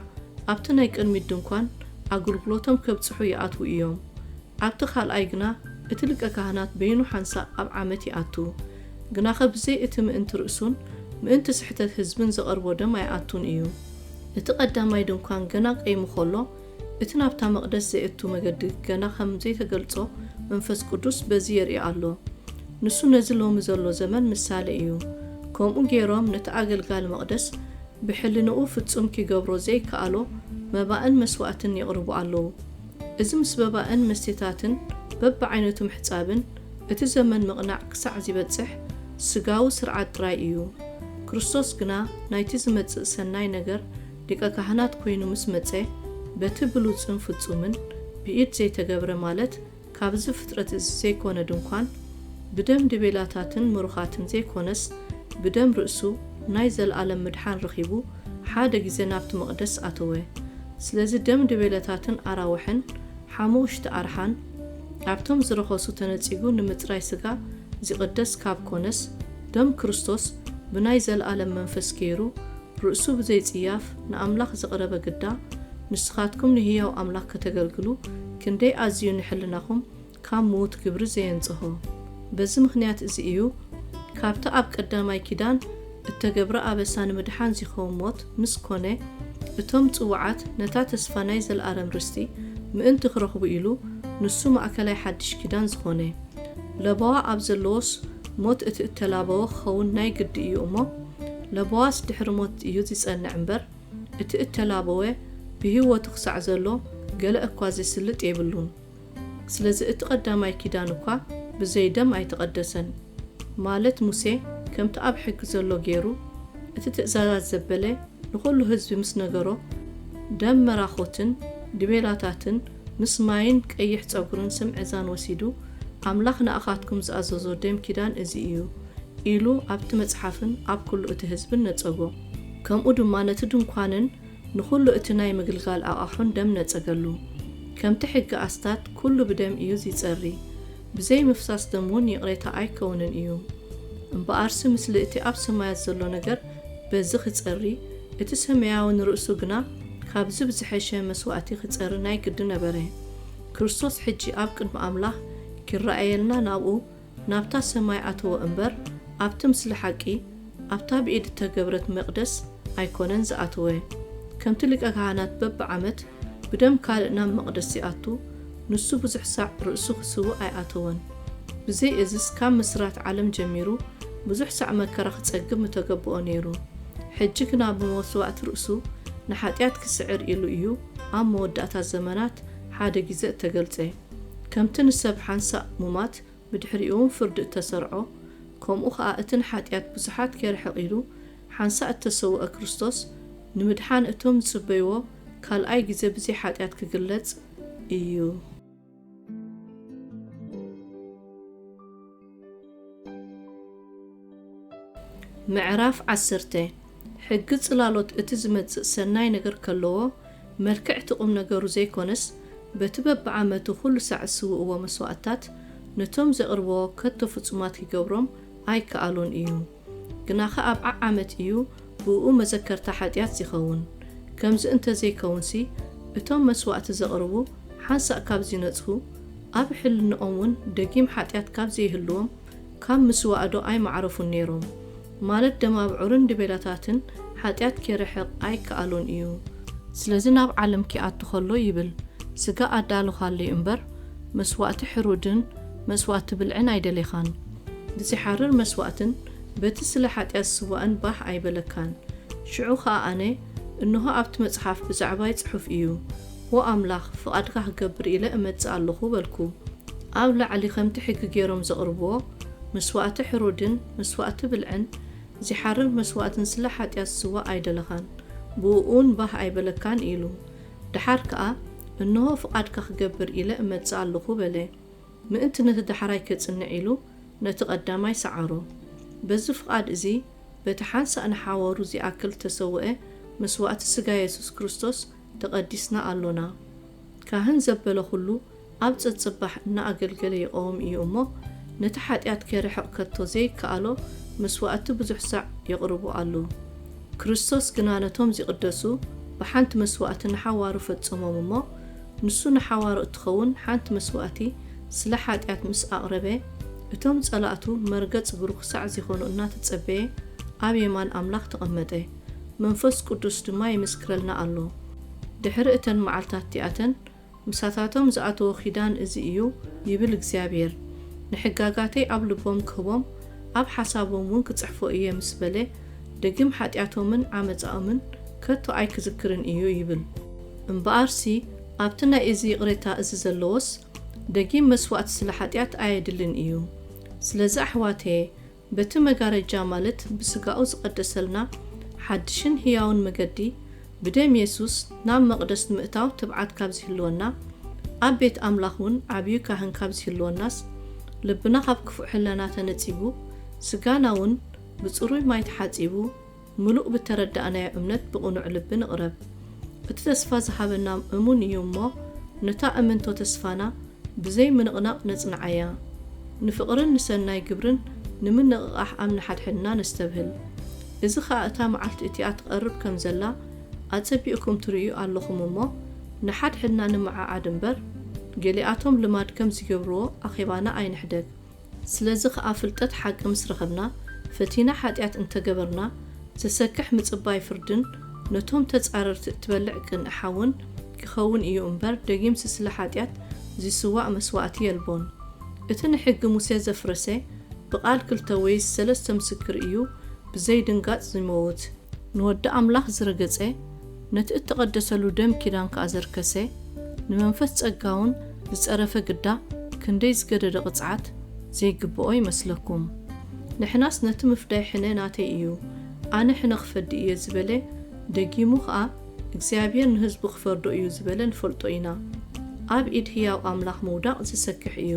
ኣብቲ ናይ ቅድሚት ድንኳን ኣገልግሎቶም ከብጽሑ ይኣትዉ እዮም። ኣብቲ ካልኣይ ግና እቲ ሊቀ ካህናት በይኑ ሓንሳእ ኣብ ዓመት ይኣቱ። ግናኸ ብዘይ እቲ ምእንቲ ርእሱን ምእንቲ ስሕተት ህዝብን ዘቐርቦ ደም ኣይኣቱን እዩ። እቲ ቀዳማይ ድንኳን ገና ቀይሙ ኸሎ፣ እቲ ናብታ መቕደስ ዘእቱ መገዲ ገና ከም ዘይተገልጾ መንፈስ ቅዱስ በዚ የርኢ ኣሎ። ንሱ ነዚ ሎሚ ዘሎ ዘመን ምሳሌ እዩ። ከምኡ ገይሮም ነቲ ኣገልጋሊ መቕደስ ብሕልንኡ ፍጹም ኪገብሮ ዘይከኣሎ መባእን መስዋእትን የቕርቡ ኣለዉ። እዚ ምስ መባእን መስተታትን በብዓይነቱ ምሕጻብን እቲ ዘመን ምቕናዕ ክሳዕ ዚበጽሕ ስጋዊ ስርዓት ጥራይ እዩ። ክርስቶስ ግና ናይቲ ዝመጽእ ሰናይ ነገር ሊቀ ካህናት ኮይኑ ምስ መጸ፣ በቲ ብሉጽን ፍጹምን ብኢድ ዘይተገብረ ማለት ካብዚ ፍጥረት እዚ ዘይኮነ ድንኳን፣ ብደም ድቤላታትን ምሩኻትን ዘይኮነስ፣ ብደም ርእሱ ናይ ዘለኣለም ምድሓን ረኺቡ ሓደ ግዜ ናብቲ መቕደስ ኣተወ። ስለዚ ደም ድቤላታትን ኣራውሕን ሓሙሽተ ኣርሓን ኣብቶም ዝረኸሱ ተነጺጉ ንምጽራይ ስጋ ዚቕደስ ካብ ኮነስ፣ ደም ክርስቶስ ብናይ ዘለኣለም መንፈስ ገይሩ ርእሱ ብዘይጽያፍ ንኣምላኽ ዘቕረበ ግዳ፣ ንስኻትኩም ንህያው ኣምላኽ ከተገልግሉ ክንደይ ኣዝዩ ንሕልናኹም ካብ ምዉት ግብሪ ዘየንጽሆ። በዚ ምኽንያት እዚ እዩ፣ ካብቲ ኣብ ቀዳማይ ኪዳን እተገብረ ኣበሳ ንምድሓን ዚኸውን ሞት ምስ ኮነ፣ እቶም ጽዉዓት ነታ ተስፋ ናይ ዘለኣለም ርስቲ ምእንቲ ክረኽቡ ኢሉ፣ ንሱ ማእከላይ ሓድሽ ኪዳን ዝኾነ። ለበዋ ኣብ ዘለዎስ ሞት እቲ እተላበወ ክኸውን ናይ ግዲ እዩ እሞ፣ ለበዋስ ድሕሪ ሞት እዩ ዚጸንዕ እምበር፣ እቲ እተላበወ ብህይወቱ ክሳዕ ዘሎ ገለ እኳ ዜስልጥ የብሉን። ስለዚ እቲ ቀዳማይ ኪዳን እኳ ብዘይ ደም ኣይተቐደሰን። ማለት ሙሴ ከምቲ ኣብ ሕጊ ዘሎ ገይሩ እቲ ትእዛዛት ዘበለ ንኹሉ ህዝቢ ምስ ነገሮ፣ ደም መራኾትን ድቤላታትን ምስ ማይን ቀይሕ ጸጉርን ስምዒዛን ወሲዱ፣ ኣምላኽ ንኣኻትኩም ዝኣዘዞ ደም ኪዳን እዚ እዩ ኢሉ ኣብቲ መጽሓፍን ኣብ ኩሉ እቲ ህዝብን ነጸጎ። ከምኡ ድማ ነቲ ድንኳንን ንኹሉ እቲ ናይ ምግልጋል ኣቕሑን ደም ነጸገሉ። ከምቲ ሕጊ ኣስታት ኩሉ ብደም እዩ ዚጸሪ፣ ብዘይ ምፍሳስ ደም እውን ይቕሬታ ኣይከውንን እዩ። እምበኣርሲ ምስሊ እቲ ኣብ ሰማያት ዘሎ ነገር በዚ ኺጸሪ፣ እቲ ሰማያዊ ንርእሱ ግና ካብዚ ብዝሐሸ መስዋእቲ ኺጸሪ ናይ ግዲ ነበረ። ክርስቶስ ሕጂ ኣብ ቅድሚ ኣምላኽ ኪረኣየልና ናብኡ፣ ናብታ ሰማይ ኣተወ እምበር፣ ኣብቲ ምስሊ ሓቂ፣ ኣብታ ብኢድ እተገብረት መቕደስ ኣይኮነን ዝኣተወ። ከምቲ ሊቀ ካህናት በብዓመት ብደም ካልእ ናብ መቕደስ ይኣቱ፣ ንሱ ብዙሕ ሳዕ ርእሱ ክስውእ ኣይኣተወን። ብዘይ እዝስ ካብ ምስራት ዓለም ጀሚሩ ብዙሕ ሳዕ መከራ ክጸግብ ምተገብኦ ነይሩ። ሕጂ ግና ብመስዋእቲ ርእሱ ንሓጢኣት ክስዕር ኢሉ እዩ ኣብ መወዳእታ ዘመናት ሓደ ግዜ እተገልጸ። ከምቲ ንሰብ ሓንሳእ ሙማት ብድሕሪኡ እውን ፍርዲ እተሰርዖ፣ ከምኡ ኸኣ እቲ ንሓጢኣት ብዙሓት ኬርሕቕ ኢሉ ሓንሳእ እተሰውአ ክርስቶስ፣ ንምድሓን እቶም ዝጽበይዎ ካልኣይ ግዜ ብዘይ ሓጢኣት ክግለጽ እዩ። ምዕራፍ ዓሰርተ። ሕጊ ጽላሎት እቲ ዝመጽእ ሰናይ ነገር ከለዎ፣ መልክዕ እቲ ቁም ነገሩ ዘይኮነስ፣ በቲ በብዓመቱ ኩሉ ሳዕ ዝስውእዎ መስዋእትታት፣ ነቶም ዘቕርብዎ ከቶ ፍጹማት ኪገብሮም ኣይከኣሎን እዩ። ግናኸ ኣብ ዓዓመት እዩ ብእኡ መዘከርታ ሓጢኣት ዚኸውን። ከምዚ እንተ ዘይከውንሲ፣ እቶም መስዋእቲ ዘቕርቡ ሓንሳእ ካብ ዚነጽሁ፣ ኣብ ሕልንኦም እውን ደጊም ሓጢኣት ካብ ዘይህልዎም፣ ካብ ምስዋእዶ ኣይመዕረፉን ነይሮም። ማለት ደም ኣብዑርን ድቤላታትን ሓጢኣት ኬርሕቕ ኣይከኣሎን እዩ። ስለዚ ናብ ዓለም ኪኣቱ ኸሎ ይብል፣ ስጋ ኣዳልኻለይ እምበር፣ መስዋእቲ ሕሩድን መስዋእቲ ብልዕን ኣይደሌኻን። ብዚሓርር መስዋእትን በቲ ስለ ሓጢኣት ዝስዋእን ባህ ኣይበለካን። ሽዑ ኸኣ ኣነ፣ እንሆ ኣብቲ መጽሓፍ ብዛዕባይ ጽሑፍ እዩ፣ ዎ ኣምላኽ፣ ፍቓድካ ክገብር ኢለ እመጽእ ኣለኹ በልኩ። ኣብ ላዕሊ ከምቲ ሕጊ ገይሮም ዘቕርብዎ፣ መስዋእቲ ሕሩድን መስዋእቲ ብልዕን ዚሓርር መስዋእትን ስለ ሓጢኣት ዝስዋእ ኣይደለኻን፣ ብእኡውን ባህ ኣይበለካን ኢሉ። ደሓር ከኣ፣ እንሆ ፍቓድካ ክገብር ኢለ እመጽእ ኣለኹ በለ። ምእንቲ ነቲ ዳሕራይ ከጽንዕ ኢሉ ነቲ ቀዳማይ ሰዓሮ። በዚ ፍቓድ እዚ በቲ ሓንሳእ ንሓዋሩ ዚኣክል እተሰውአ መስዋእቲ ስጋ የሱስ ክርስቶስ ተቐዲስና ኣሎና። ካህን ዘበለ ኹሉ ኣብ ጸጽባሕ እናኣገልገለ ይቐውም እዩ እሞ፣ ነቲ ሓጢኣት ኬርሕቕ ከቶ ዘይከኣሎ መስዋእቲ ብዙሕ ሳዕ የቕርቡ ኣሎ። ክርስቶስ ግና ነቶም ዚቕደሱ ብሓንቲ መስዋእቲ ንሓዋሩ ፈጸሞም እሞ፣ ንሱ ንሓዋሩ እትኸውን ሓንቲ መስዋእቲ ስለ ሓጢኣት ምስ ኣቕረበ፣ እቶም ጸላእቱ መርገጽ ብሩኽ ሳዕ ዚኾኑ እናተጸበየ ኣብ የማን ኣምላኽ ተቐመጠ። መንፈስ ቅዱስ ድማ ይምስክረልና ኣሎ። ድሕሪ እተን መዓልታት እቲኣተን ምሳታቶም ዝኣተዎ ኪዳን እዚ እዩ ይብል እግዚኣብሔር። ንሕጋጋተይ ኣብ ልቦም ክህቦም ኣብ ሓሳቦም እውን ክጽሕፎ እየ ምስ በለ፣ ደጊም ሓጢኣቶምን ዓመጻኦምን ከቶ ኣይክዝክርን እዩ ይብል። እምበኣርሲ ኣብቲ ናይ እዚ ይቕሬታ እዚ ዘለዎስ ደጊም መስዋእቲ ስለ ሓጢኣት ኣየድልን እዩ። ስለዚ ኣሕዋተየ፣ በቲ መጋረጃ ማለት ብስጋኡ ዝቐደሰልና ሓድሽን ህያውን መገዲ ብደም የሱስ ናብ መቕደስ ንምእታው ትብዓት ካብ ዝህልወና፣ ኣብ ቤት ኣምላኽ እውን ዓብዩ ካህን ካብ ዝህልወናስ፣ ልብና ካብ ክፉእ ሕለና ተነጺጉ፣ ስጋና እውን ብጽሩይ ማይ ተሓጺቡ፣ ምሉእ ብተረዳእናዮ እምነት ብቕኑዕ ልቢ ንቕረብ። እቲ ተስፋ ዝሃበና እሙን እዩ እሞ፣ ነታ እምንቶ ተስፋና ብዘይ ምንቕናቕ ነጽንዓያ። ንፍቕርን ንሰናይ ግብርን ንምንቕቓሕ ኣብ ንሓድሕድና ነስተብህል። እዚ ኸኣ እታ መዓልቲ እቲኣ ትቐርብ ከም ዘላ ኣጸቢቕኩም ትርእዩ ኣለኹም እሞ፣ ንሓድሕድና ንምዓዓድ እምበር፣ ገሊኣቶም ልማድ ከም ዝገብርዎ ኣኼባና ኣይንሕደግ። ስለዚ ኸኣ ፍልጠት ሓቂ ምስ ረኸብና፣ ፈቲና ሓጢኣት እንተ ገበርና፣ ዘሰክሕ ምጽባይ ፍርድን ነቶም ተጻረርቲ እትበልዕ ቅንኢ ሓውን ኪኸውን እዩ እምበር፣ ደጊምሲ ስለ ሓጢኣት ዚስዋእ መስዋእቲ የልቦን። እቲ ንሕጊ ሙሴ ዘፍረሰ፣ ብቓል ክልተ ወይስ ሰለስተ ምስክር እዩ ብዘይ ድንጋጽ ዚመውት። ንወዲ ኣምላኽ ዝረገጸ፣ ነቲ እተቐደሰሉ ደም ኪዳን ከኣ ዘርከሰ፣ ንመንፈስ ጸጋውን ዝጸረፈ ግዳ ክንደይ ዝገደደ ቅጽዓት ዘይግብኦ ይመስለኩም። ንሕናስ ነቲ ምፍዳይ ሕነ ናተይ እዩ፣ ኣነ ሕነ ክፈዲ እየ ዝበለ፣ ደጊሙ ኸኣ እግዚኣብሔር ንህዝቡ ክፈርዶ እዩ ዝበለ ንፈልጦ ኢና። ኣብ ኢድ ህያው ኣምላኽ ምውዳቕ ዘሰክሕ እዩ።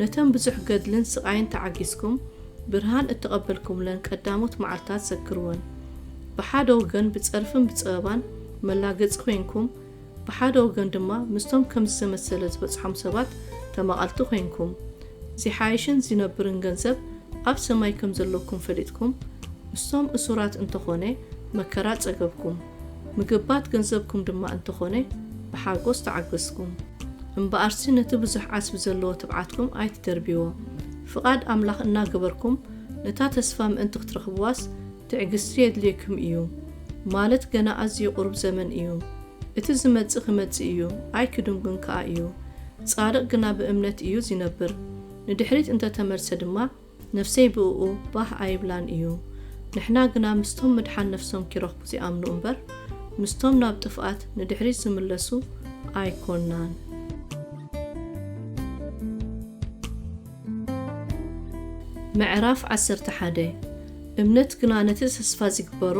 ነተን ብዙሕ ገድልን ስቓይን ተዓጊስኩም፣ ብርሃን እተቐበልኩምለን ቀዳሞት መዓልታት ዘክርወን። ብሓደ ወገን ብጸርፍን ብጸበባን መላገጺ ኾይንኩም፣ ብሓደ ወገን ድማ ምስቶም ከምዚ ዘመሰለ ዝበጽሖም ሰባት ተማቐልቲ ኾይንኩም። ዚሓይሽን ዚነብርን ገንዘብ ኣብ ሰማይ ከም ዘለኩም ፈሊጥኩም፣ ምስቶም እሱራት እንተኾነ መከራ ጸገብኩም፣ ምግባት ገንዘብኩም ድማ እንተኾነ ብሓጎስ ተዓገስኩም። እምበኣርሲ ነቲ ብዙሕ ዓስቢ ዘለዎ ትብዓትኩም ኣይትደርብይዎ። ፍቓድ ኣምላኽ እናገበርኩም ነታ ተስፋ ምእንቲ ክትረኽብዋስ ትዕግስቲ የድልየኩም እዩ። ማለት ገና ኣዝዩ ቁሩብ ዘመን እዩ። እቲ ዝመጽእ ክመጽእ እዩ፣ ኣይክድንጉን ከኣ እዩ። ጻድቕ ግና ብእምነት እዩ ዚነብር። ንድሕሪት እንተ ተመልሰ ድማ ነፍሰይ ብእኡ ባህ ኣይብላን እዩ። ንሕና ግና ምስቶም ምድሓን ነፍሶም ኪረኽቡ ዚኣምኑ እምበር፣ ምስቶም ናብ ጥፍኣት ንድሕሪት ዝምለሱ ኣይኮናን። ምዕራፍ ዓሰርተ ሓደ። እምነት ግና ነቲ ተስፋ ዚግበሮ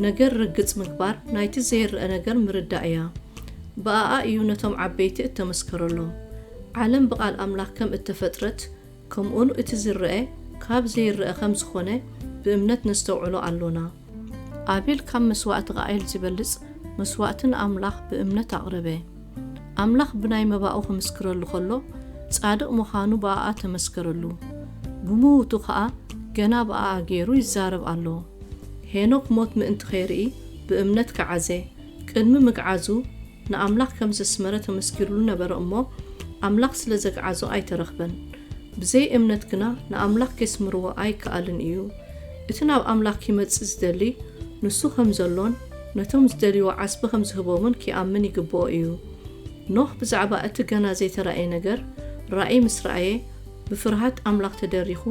ነገር ርግጽ ምግባር፣ ናይቲ ዘይረኣ ነገር ምርዳእ እያ። ብኣኣ እዩ ነቶም ዓበይቲ እተመስከረሎም። ዓለም ብቓል ኣምላኽ ከም እተፈጥረት፣ ከምኡውን እቲ ዝረአ ካብ ዘይረአ ከም ዝኾነ ብእምነት ነስተውዕሎ ኣሎና። ኣቤል ካብ መስዋእቲ ቃኤል ዚበልጽ መስዋእቲ ንኣምላኽ ብእምነት ኣቕረበ። ኣምላኽ ብናይ መባኡ ክምስክረሉ ኸሎ፣ ጻድቕ ምዃኑ ብኣኣ ተመስከረሉ። ብምዉቱ ኸኣ ገና ብኣኣ ገይሩ ይዛረብ ኣሎ። ሄኖክ ሞት ምእንቲ ኸይርኢ ብእምነት ገዓዘ። ቅድሚ ምግዓዙ ንኣምላኽ ከም ዘስመረ ተመስኪሩሉ ነበረ እሞ፣ ኣምላኽ ስለ ዘግዓዞ ኣይተረኽበን። ብዘይ እምነት ግና ንኣምላኽ ኬስምርዎ ኣይከኣልን እዩ። እቲ ናብ ኣምላኽ ኪመጽእ ዝደሊ፣ ንሱ ከም ዘሎን ነቶም ዝደልይዎ ዓስቢ ከም ዝህቦምን ኪኣምን ይግብኦ እዩ። ኖህ ብዛዕባ እቲ ገና ዘይተራእየ ነገር ራእይ ምስ ረኣየ፣ ብፍርሃት ኣምላኽ ተደሪኹ፣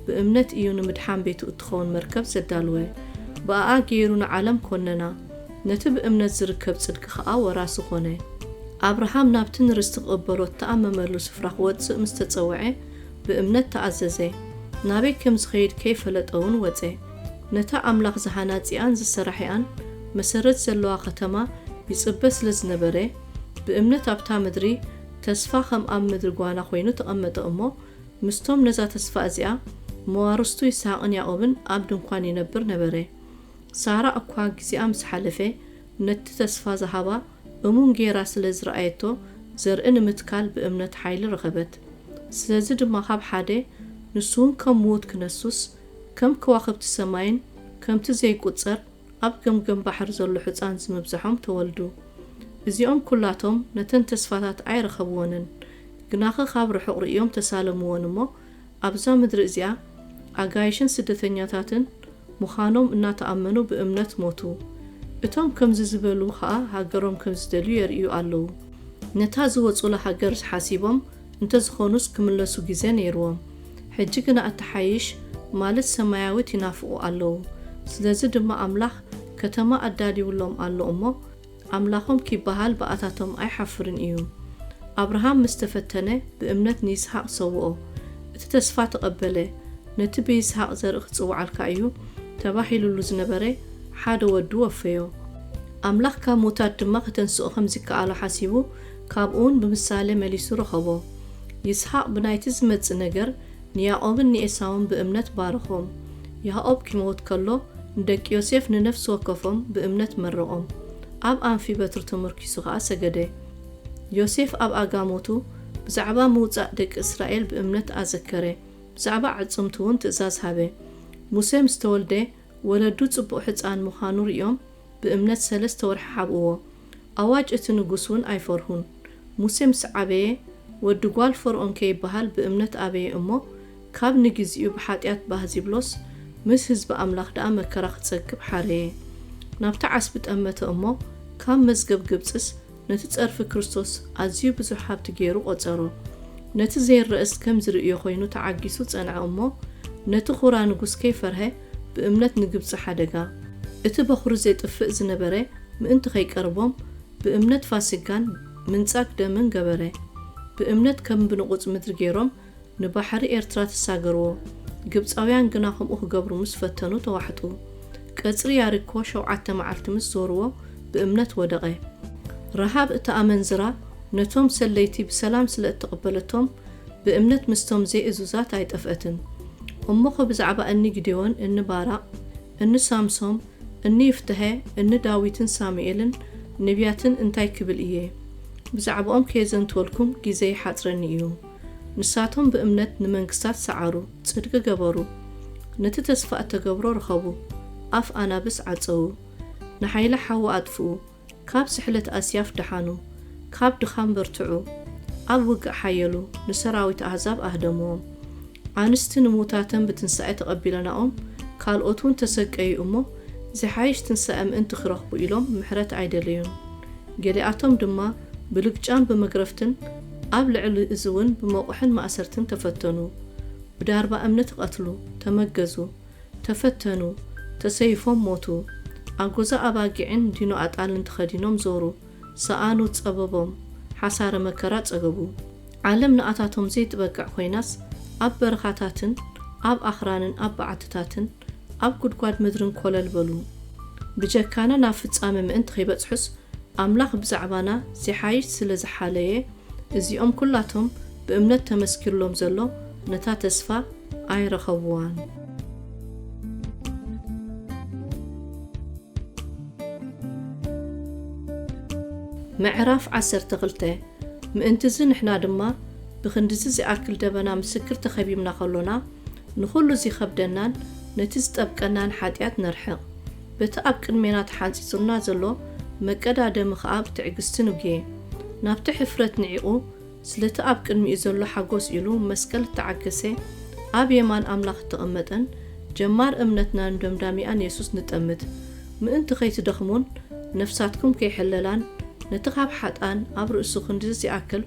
ብእምነት እዩ ንምድሓን ቤቱ እትኸውን መርከብ ዘዳለወ። ብኣኣ ገይሩ ንዓለም ኮነና፣ ነቲ ብእምነት ዝርከብ ጽድቂ ኸኣ ወራሲ ኾነ። ኣብርሃም ናብቲ ንርስቲ ክቕበሎ እተኣመመሉ ስፍራ ክወጽእ ምስ ተጸውዐ፣ ብእምነት ተኣዘዘ። ናበይ ከም ዝኸይድ ከይፈለጠ እውን ወጸ። ነታ ኣምላኽ ዝሃናጺኣን ዝሰራሒኣን መሰረት ዘለዋ ኸተማ ይጽበ ስለ ዝነበረ፣ ብእምነት ኣብታ ምድሪ ተስፋ ኸም ኣብ ምድሪ ጓና ኾይኑ ተቐመጠ እሞ፣ ምስቶም ነዛ ተስፋ እዚኣ መዋርስቱ ይስሃቅን ያእቆብን ኣብ ድንኳን ይነብር ነበረ። ሳራ እኳ ግዜኣ ምስ ሓለፈ፣ ነቲ ተስፋ ዝሃባ እሙን ገይራ ስለ ዝረኣየቶ፣ ዘርኢ ንምትካል ብእምነት ሓይሊ ረኸበት። ስለዚ ድማ ካብ ሓደ፣ ንሱ እውን ከም ምዉት ክነሱስ፣ ከም ከዋኽብቲ ሰማይን ከምቲ ዘይቁጸር ኣብ ገምገም ባሕሪ ዘሎ ሕጻን ዝምብዝሖም ተወልዱ። እዚኦም ኩላቶም ነተን ተስፋታት ኣይረኸብወንን፣ ግናኸ ካብ ርሑቕ ርእዮም ተሳለምወን እሞ፣ ኣብዛ ምድሪ እዚኣ ኣጋይሽን ስደተኛታትን ምዃኖም እናተኣመኑ ብእምነት ሞቱ። እቶም ከምዚ ዝበሉ ኸኣ ሃገሮም ከም ዝደልዩ የርእዩ ኣለዉ። ነታ ዝወጹላ ሃገር ሓሲቦም እንተዝኾኑስ ክምለሱ ግዜ ነይርዎም። ሕጂ ግና እትሓይሽ ማለት ሰማያዊት ይናፍቑ ኣለዉ። ስለዚ ድማ ኣምላኽ ከተማ ኣዳልዩሎም ኣሎ እሞ፣ ኣምላኾም ኪበሃል ብኣታቶም ኣይሓፍርን እዩ። ኣብርሃም ምስ ተፈተነ ብእምነት ንይስሃቅ ሰውኦ። እቲ ተስፋ ተቐበለ። ነቲ ብይስሃቅ ዘርኢ ክጽውዓልካ እዩ ተባሂሉሉ ዝነበረ ሓደ ወዱ ወፈዮ። ኣምላኽ ካብ ምዉታት ድማ ከተንስኦ ከም ዝከኣሎ ሓሲቡ፣ ካብኡ እውን ብምሳሌ መሊሱ ረኸቦ። ይስሃቅ ብናይቲ ዝመጽእ ነገር ንያዕቆብን ንኤሳውን ብእምነት ባረኾም። ያዕቆብ ኪመውት ከሎ፣ ንደቂ ዮሴፍ ንነፍሲ ወከፎም ብእምነት መረቖም። ኣብ ኣንፊ በትሪ ተመርኪሱ ኸኣ ሰገደ። ዮሴፍ ኣብ ኣጋ ሞቱ ብዛዕባ ምውጻእ ደቂ እስራኤል ብእምነት ኣዘከረ። ብዛዕባ ኣዕጽምቱ እውን ትእዛዝ ሃበ። ሙሴ ምስ ተወልደ፣ ወለዱ ጽቡቕ ሕጻን ምዃኑ ርእዮም፣ ብእምነት ሰለስተ ወርሒ ሓብእዎ። ኣዋጅ እቲ ንጉስ እውን ኣይፈርሁን። ሙሴ ምስ ዓበየ፣ ወዲ ጓል ፈርኦን ከይበሃል ብእምነት ኣበየ እሞ፣ ካብ ንግዜኡ ብሓጢኣት ባህ ዚብሎስ፣ ምስ ህዝቢ ኣምላኽ ደኣ መከራ ክጸግብ ሓረየ። ናብቲ ዓስቢ ጠመተ እሞ፣ ካብ መዝገብ ግብጽስ ነቲ ጸርፊ ክርስቶስ ኣዝዩ ብዙሕ ሃብቲ ገይሩ ቖጸሮ። ነቲ ዘይረእስ ከም ዝርእዮ ኾይኑ ተዓጊሱ ጸንዐ እሞ፣ ነቲ ኹራ ንጉስ ከይፈርሀ ብእምነት ንግብጺ ሓደጋ። እቲ በኹሩ ዘይጥፍእ ዝነበረ ምእንቲ ኸይቀርቦም ብእምነት ፋሲጋን ምንጻግ ደምን ገበረ። ብእምነት ከም ብንቑጽ ምድሪ ገይሮም ንባሕሪ ኤርትራ ተሳገርዎ። ግብጻውያን ግና ከምኡ ክገብሩ ምስ ፈተኑ ተዋሕጡ። ቀጽሪ ያሪኮ ሸውዓተ መዓልቲ ምስ ዞርዎ ብእምነት ወደቐ። ረሃብ እታ ኣመንዝራ ነቶም ሰለይቲ ብሰላም ስለ እተቐበለቶም ብእምነት ምስቶም ዘይእዙዛት ኣይጠፍአትን። እሞኸ ብዛዕባ እኒ ጊዴዎን፣ እኒ ባራቕ፣ እኒ ሳምሶም፣ እኒ ይፍተሀ፣ እኒ ዳዊትን ሳሙኤልን ነቢያትን እንታይ ክብል እየ? ብዛዕባኦም ከየዘንትወልኩም ግዜ ይሓጽረኒ እዩ። ንሳቶም ብእምነት ንመንግስታት ሰዓሩ፣ ጽድቂ ገበሩ፣ ነቲ ተስፋ እተገብሮ ረኸቡ፣ ኣፍ ኣናብስ ዓጸዉ፣ ንሓይሊ ሓዊ ኣጥፍኡ፣ ካብ ስሕለት ኣስያፍ ደሓኑ፣ ካብ ድኻም በርትዑ፣ ኣብ ውግእ ሓየሉ፣ ንሰራዊት ኣህዛብ ኣህደምዎም። ኣንስቲ ንሙታተን ብትንሳኤ ተቐቢለናኦም፣ ካልኦት እውን ተሰቀዩ እሞ፣ ዝሓይሽ ትንሳኤ ምእንቲ ክረኽቡ ኢሎም ምሕረት ኣይደለዩን። ገሊኣቶም ድማ ብልግጫን ብመግረፍትን፣ ኣብ ልዕሊ እዚ እውን ብመቑሕን ማእሰርትን ተፈተኑ። ብዳርባ እምነት ቐትሉ፣ ተመገዙ፣ ተፈተኑ፣ ተሰይፎም ሞቱ። ኣጎዛ ኣባጊዕን ዲኖ ኣጣልን ተኸዲኖም ዞሩ፣ ሰኣኑ ጸበቦም፣ ሓሳረ መከራ ጸገቡ። ዓለም ንኣታቶም ዘይትበቅዕ ኮይናስ፣ ኣብ በረኻታትን ኣብ ኣኽራንን ኣብ በዓትታትን ኣብ ጉድጓድ ምድርን ኮለል በሉ። ብጀካና ናብ ፍጻመ ምእንቲ ከይበጽሑስ፣ ኣምላኽ ብዛዕባና ዝሓይሽ ስለ ዝሓለየ፣ እዚኦም ኩላቶም ብእምነት ተመስኪርሎም ዘሎ ነታ ተስፋ ኣይረኸብዋን። ምዕራፍ ዓሰርተ ክልተ። ምእንትዚ ንሕና ድማ ብኽንድዚ ዝኣክል ደበና ምስክር ተኸቢብና ከሎና፣ ንኹሉ ዚኸብደናን ነቲ ዝጠብቀናን ሓጢኣት ነርሕቕ። በቲ ኣብ ቅድሜና ተሓንጺጹና ዘሎ መቀዳደሚ ኸኣ ብትዕግስቲ ንጉየ። ናብቲ ሕፍረት ንዒቑ፣ ስለቲ ኣብ ቅድሚኡ ዘሎ ሓጎስ ኢሉ መስቀል እተዓገሰ፣ ኣብ የማን ኣምላኽ እተቐመጠን ጀማር እምነትናን ደምዳሚኣን የሱስ ንጠምት። ምእንቲ ኸይትደኽሙን ነፍሳትኩም ከይሕለላን፣ ነቲ ካብ ሓጥኣን ኣብ ርእሱ ክንድዚ ዚኣክል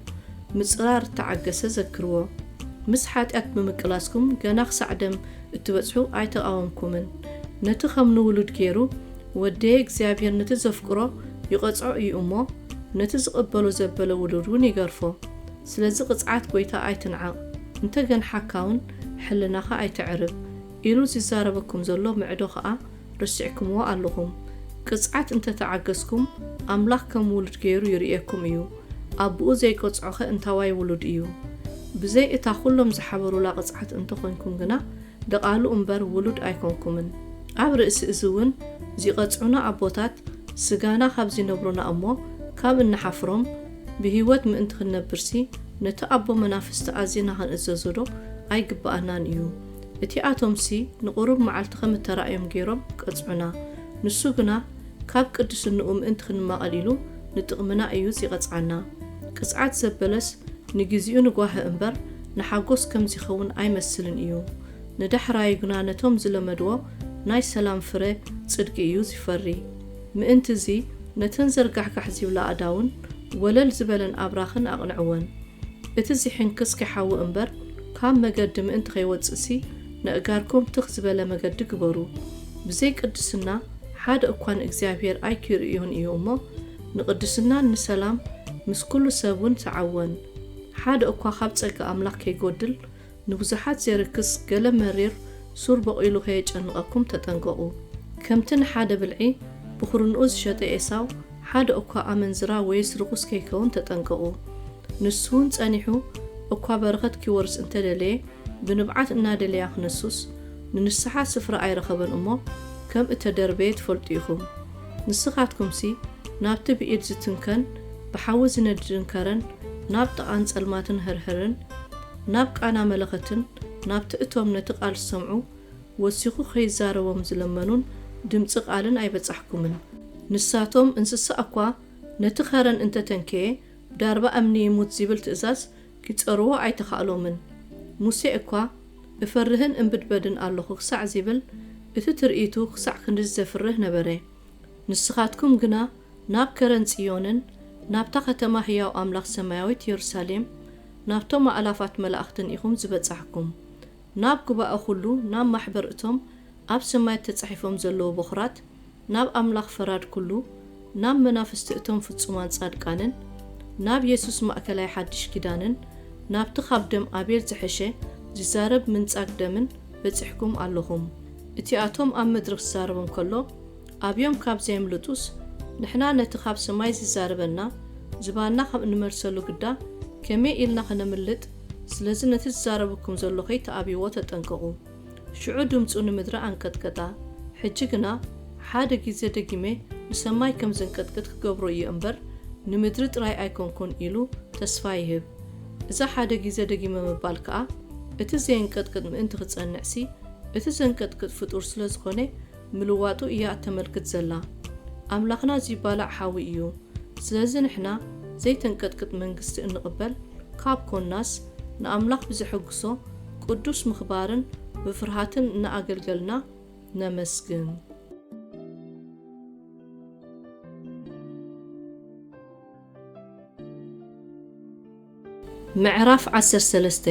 ምጽራር እተዓገሰ ዘክርዎ። ምስ ሓጢኣት ብምቅላስኩም ገና ክሳዕ ደም እትበጽሑ ኣይተቓወምኩምን። ነቲ ከም ንውሉድ ገይሩ፣ ወደየ እግዚኣብሔር ነቲ ዘፍቅሮ ይቐጽዖ እዩ እሞ፣ ነቲ ዝቕበሎ ዘበለ ውሉድ እውን ይገርፎ። ስለዚ ቅጽዓት ጐይታ ኣይትንዓቕ፣ እንተ ገንሓካ እውን ሕልናኻ ኣይተዕርብ ኢሉ ዚዛረበኩም ዘሎ ምዕዶ ኸኣ ረሲዕኩምዎ ኣለኹም። ቅጽዓት እንተ ተዓገስኩም፣ ኣምላኽ ከም ውሉድ ገይሩ ይርእየኩም እዩ። ኣቦኡ ዘይቀጽዖኸ እንታዋይ ውሉድ እዩ? ብዘይ እታ ኹሎም ዝሓበሩላ ቅጽዓት እንተ ኾንኩም ግና፣ ደቓሉ እምበር ውሉድ ኣይኮንኩምን። ኣብ ርእሲ እዚ እውን ዚቐጽዑና ኣቦታት፣ ስጋና ካብ ዚነብሩና እሞ ካብ እንሓፍሮም፣ ብህይወት ምእንቲ ክንነብርሲ፣ ነቲ ኣቦ መናፍስቲ ኣዚና ክንእዘዞ ዶ ኣይግብኣናን እዩ? እቲኣቶምሲ ንቑሩብ መዓልቲ ከም እተራእዮም ገይሮም ቀጽዑና። ንሱ ግና ካብ ቅድስንኡ ምእንቲ ክንማቐል ኢሉ ንጥቕምና እዩ ዚቐጽዓና። ቅጽዓት ዘበለስ ንጊዜኡ ንጓህ እምበር ንሓጎስ ከም ዚኸውን ኣይመስልን እዩ። ንዳሕራዩ ግና ነቶም ዝለመድዎ ናይ ሰላም ፍረ ጽድቂ እዩ ዚፈሪ። ምእንቲ እዚ ነተን ዘርጋሕጋሕ ዚብላ ኣእዳውን ወለል ዝበለን ኣብራኽን ኣቕንዕወን። እቲ ዚሕንክስ ኪሓዊ እምበር፣ ካብ መገዲ ምእንቲ ኸይወጽእሲ፣ ነእጋርኩም ትኽ ዝበለ መገዲ ግበሩ። ብዘይ ቅድስና ሓደ እኳ ንእግዚኣብሔር ኣይኪርእዮን እዩ እሞ፣ ንቅድስናን ንሰላም ምስ ኩሉ ሰብ እውን ተዓወን። ሓደ እኳ ካብ ጸጋ ኣምላኽ ከይጎድል፣ ንብዙሓት ዜርክስ ገለ መሪር ሱር በቒሉ ከየጨንቐኩም ተጠንቀቑ። ከምቲ ንሓደ ብልዒ ብኹርንኡ ዝሸጠ ኤሳው፣ ሓደ እኳ ኣመንዝራ ወይስ ርኹስ ከይከውን ተጠንቀቑ። ንሱ እውን ጸኒሑ እኳ በረኸት ኪወርስ እንተ ደለየ፣ ብንብዓት እናደለያ ክነሱስ፣ ንንስሓ ስፍራ ኣይረኸበን እሞ፣ ከም እተደርበየ ትፈልጡ ኢኹም። ንስኻትኩምሲ፣ ናብቲ ብኢድ ዝትንከን፣ ብሓዊ ዝነድድን ከረን፣ ናብ ጥቓን ጸልማትን ህርህርን፣ ናብ ቃና መለኸትን፣ ናብቲ እቶም ነቲ ቃል ዝሰምዑ፣ ወሲኹ ኸይዛረቦም ዝለመኑን ድምጺ ቃልን ኣይበጻሕኩምን። ንሳቶም እንስሳ እኳ ነቲ ኸረን እንተ ተንከየ፣ ብዳርባ እምኒ ይሙት ዚብል ትእዛዝ ኪጸርዎ ኣይተኻእሎምን። ሙሴ እኳ፣ እፈርህን እምብድበድን ኣለኹ ክሳዕ ዚብል፣ እቲ ትርኢቱ ክሳዕ ክንድዚ ዘፍርህ ነበረ። ንስኻትኩም ግና ናብ ከረን ጽዮንን ናብታ ኸተማ ህያው ኣምላኽ ሰማያዊት የሩሳሌም፣ ናብቶም ኣእላፋት መላእኽትን ኢኹም ዝበጻሕኩም። ናብ ጉባኤ ኹሉ፣ ናብ ማሕበር እቶም ኣብ ሰማያት ተጻሒፎም ዘለዉ በኹራት፣ ናብ ኣምላኽ ፈራድ ኩሉ፣ ናብ መናፍስቲ እቶም ፍጹማን ጻድቃንን፣ ናብ የሱስ ማእከላይ ሓድሽ ኪዳንን፣ ናብቲ ካብ ደም ኣቤል ዝሐሸ ዚዛረብ ምንጻግ ደምን በጺሕኩም ኣለኹም። እቲኣቶም ኣብ ምድሪ ክዛረብ እንከሎ፣ ኣብዮም ካብ ዘየምልጡስ፣ ንሕና ነቲ ካብ ሰማይ ዚዛረበና ዝባንና ከም እንመልሰሉ ግዳ፣ ከመይ ኢልና ኸነምልጥ? ስለዚ ነቲ ዝዛረበኩም ዘሎ ኸይትኣብይዎ ተጠንቀቑ። ሽዑ ድምጹ ንምድሪ ኣንቀጥቀጣ። ሕጂ ግና ሓደ ግዜ ደጊመ ንሰማይ ከም ዘንቀጥቅጥ ክገብሮ እየ እምበር፣ ንምድሪ ጥራይ ኣይኮንኩን ኢሉ ተስፋ ይህብ። እዛ ሓደ ግዜ ደጊመ ምባል ከኣ፣ እቲ ዘየንቀጥቅጥ ምእንቲ ክጸንዕሲ፣ እቲ ዘንቀጥቅጥ ፍጡር ስለ ዝኾነ፣ ምልዋጡ እያ እተመልክት ዘላ። ኣምላኽና ዚባላዕ ሓዊ እዩ። ስለዚ ንሕና ዘይተንቀጥቅጥ መንግስቲ እንቕበል ካብ ኮናስ፣ ንኣምላኽ ብዘሐጉሶ ቅዱስ ምኽባርን ብፍርሃትን እናኣገልገልና ነመስግን። ምዕራፍ ዓሰርተ ሰለስተ።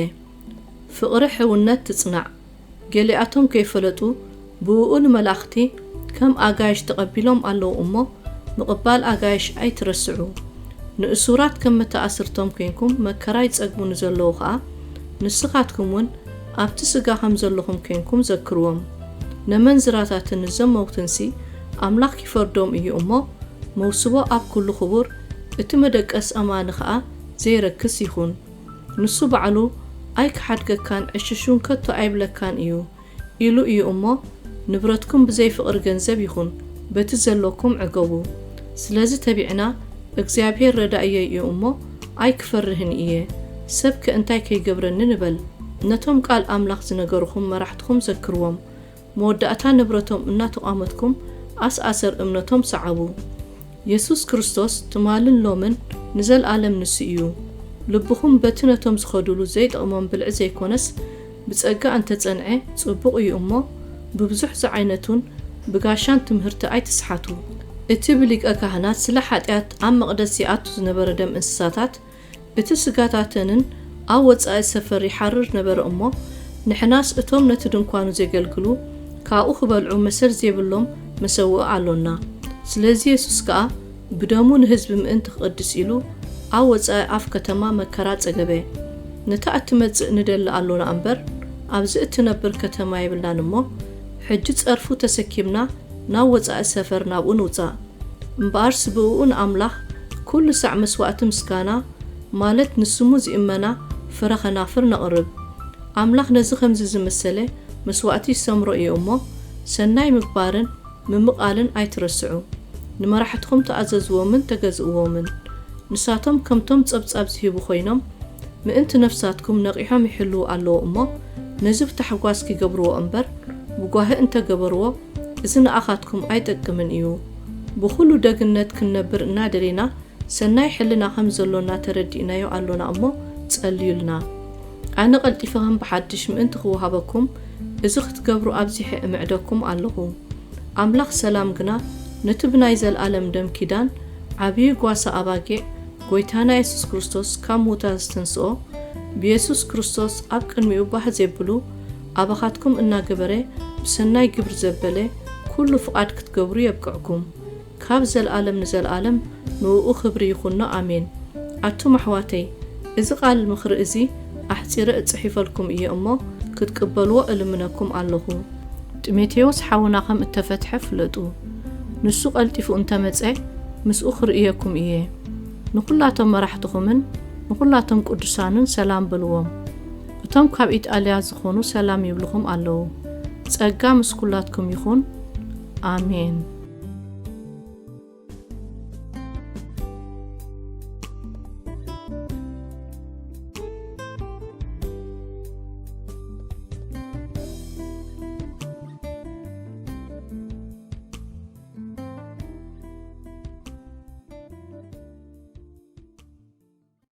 ፍቕሪ ሕውነት ትጽናዕ። ገሊኣቶም ከይፈለጡ ብእኡ ንመላእኽቲ ከም ኣጋይሽ ተቐቢሎም ኣለዉ እሞ፣ ምቕባል ኣጋይሽ ኣይትረስዑ። ንእሱራት ከም መተኣስርቶም ኴንኩም መከራ ይጸግቡ ንዘለዉ ኸኣ፣ ንስኻትኩም እውን ኣብቲ ስጋ ከም ዘለኹም ኴንኩም ዘክርዎም። ነመንዝራታትን ንዘመውትንሲ ኣምላኽ ይፈርዶም እዩ እሞ፣ መውስቦ ኣብ ኩሉ ክቡር፣ እቲ መደቀስ ኣማኒ ኸኣ ዘይረክስ ይኹን። ንሱ ባዕሉ ኣይክሓድገካን ዕሽሹን ከቶ ኣይብለካን እዩ ኢሉ እዩ እሞ፣ ንብረትኩም ብዘይ ፍቕሪ ገንዘብ ይኹን በቲ ዘሎኩም ዕገቡ። ስለዚ ተቢዕና፣ እግዚኣብሔር ረዳእየይ እዩ እሞ ኣይክፈርህን እየ፣ ሰብከ እንታይ ከይገብረኒ ንበል። ነቶም ቃል ኣምላኽ ዝነገርኹም መራሕትኹም ዘክርዎም። መወዳእታ ንብረቶም እናተቋመትኩም ኣስኣሰር እምነቶም ሰዓቡ። የሱስ ክርስቶስ ትማልን ሎምን ንዘለኣለም ንሱ እዩ። ልብኹም በቲ ነቶም ዝኸዱሉ ዘይጠቕሞም ብልዒ ዘይኮነስ፣ ብጸጋ እንተጸንዐ ጽቡቕ እዩ እሞ፣ ብብዙሕ ዝዓይነቱን ብጋሻን ትምህርቲ ኣይትስሓቱ። እቲ ብሊቀ ካህናት ስለ ሓጢኣት ኣብ መቕደስ ይኣቱ ዝነበረ ደም እንስሳታት፣ እቲ ስጋታተንን ኣብ ወጻኢ ሰፈር ይሓርር ነበረ እሞ፣ ንሕናስ እቶም ነቲ ድንኳኑ ዜገልግሉ ካብኡ ኪበልዑ መሰል ዜብሎም መሰውኢ ኣሎና። ስለዚ የሱስ ከኣ ብደሙ ንህዝቢ ምእንቲ ኪቕድስ ኢሉ ኣብ ወጻኢ ኣፍ ከተማ መከራ ጸገበ። ነታ እትመጽእ ንደሊ ኣሎና እምበር፣ ኣብዚ እትነብር ከተማ የብልናን እሞ፣ ሕጂ ጸርፉ ተሰኪምና ናብ ወጻኢ ሰፈር ናብኡ ንውጻእ። እምበኣርስ ብእኡ ንኣምላኽ ኩሉ ሳዕ መስዋእቲ ምስጋና፣ ማለት ንስሙ ዝእመና ፍረ ኸናፍር ነቕርብ። ኣምላኽ ነዚ ኸምዚ ዝመሰለ መስዋእቲ ይሰምሮ እዩ እሞ፣ ሰናይ ምግባርን ምምቓልን ኣይትረስዑ። ንመራሕትኹም ተኣዘዝዎምን ተገዝእዎምን። ንሳቶም ከምቶም ጸብጻብ ዝህቡ ኾይኖም፣ ምእንቲ ነፍሳትኩም ነቒሖም ይሕልዉ ኣለዉ እሞ፣ ነዚ ብታሕጓስ ኪገብርዎ እምበር፣ ብጓሂ እንተ ገበርዎ፣ እዚ ንኣኻትኩም ኣይጠቅምን እዩ። ብኹሉ ደግነት ክንነብር እናደሌና፣ ሰናይ ሕልና ኸም ዘሎና ተረዲእናዮ ኣሎና እሞ፣ ጸልዩልና። ኣነ ቐልጢፈ ኸም ብሓድሽ ምእንቲ ኽወሃበኩም፣ እዚ ኽትገብሩ ኣብዚሐ እምዕደኩም ኣለኹ። ኣምላኽ ሰላም ግና፣ ነቲ ብናይ ዘልኣለም ደም ኪዳን፣ ዓብዪ ጓሳ ኣባጊዕ፣ ጐይታና የሱስ ክርስቶስ ካብ ምዉታት ዝተንስኦ፣ ብየሱስ ክርስቶስ ኣብ ቅድሚኡ ባህ ዜብሉ ኣባኻትኩም እናገበረ፣ ብሰናይ ግብሪ ዘበለ ኩሉ ፍቓድ ክትገብሩ የብቅዕኩም። ካብ ዘልኣለም ንዘልኣለም ንእኡ ክብሪ ይኹኖ፣ ኣሜን። ኣቱም ኣሕዋተይ፣ እዚ ቓል ምኽሪ እዚ ኣሕጺረ እጽሒፈልኩም እየ እሞ፣ ክትቅበልዎ እልምነኩም ኣለኹ። ጢሞቴዎስ ሓውና ኸም እተፈትሐ ፍለጡ። ንሱ ቐልጢፉ እንተ መጸ፣ ምስኡ ክርእየኩም እየ። ንኹላቶም መራሕትኹምን ንኹላቶም ቅዱሳንን ሰላም በልዎም። እቶም ካብ ኢጣልያ ዝኾኑ ሰላም ይብልኹም ኣለዉ። ጸጋ ምስ ኩላትኩም ይኹን። ኣሜን።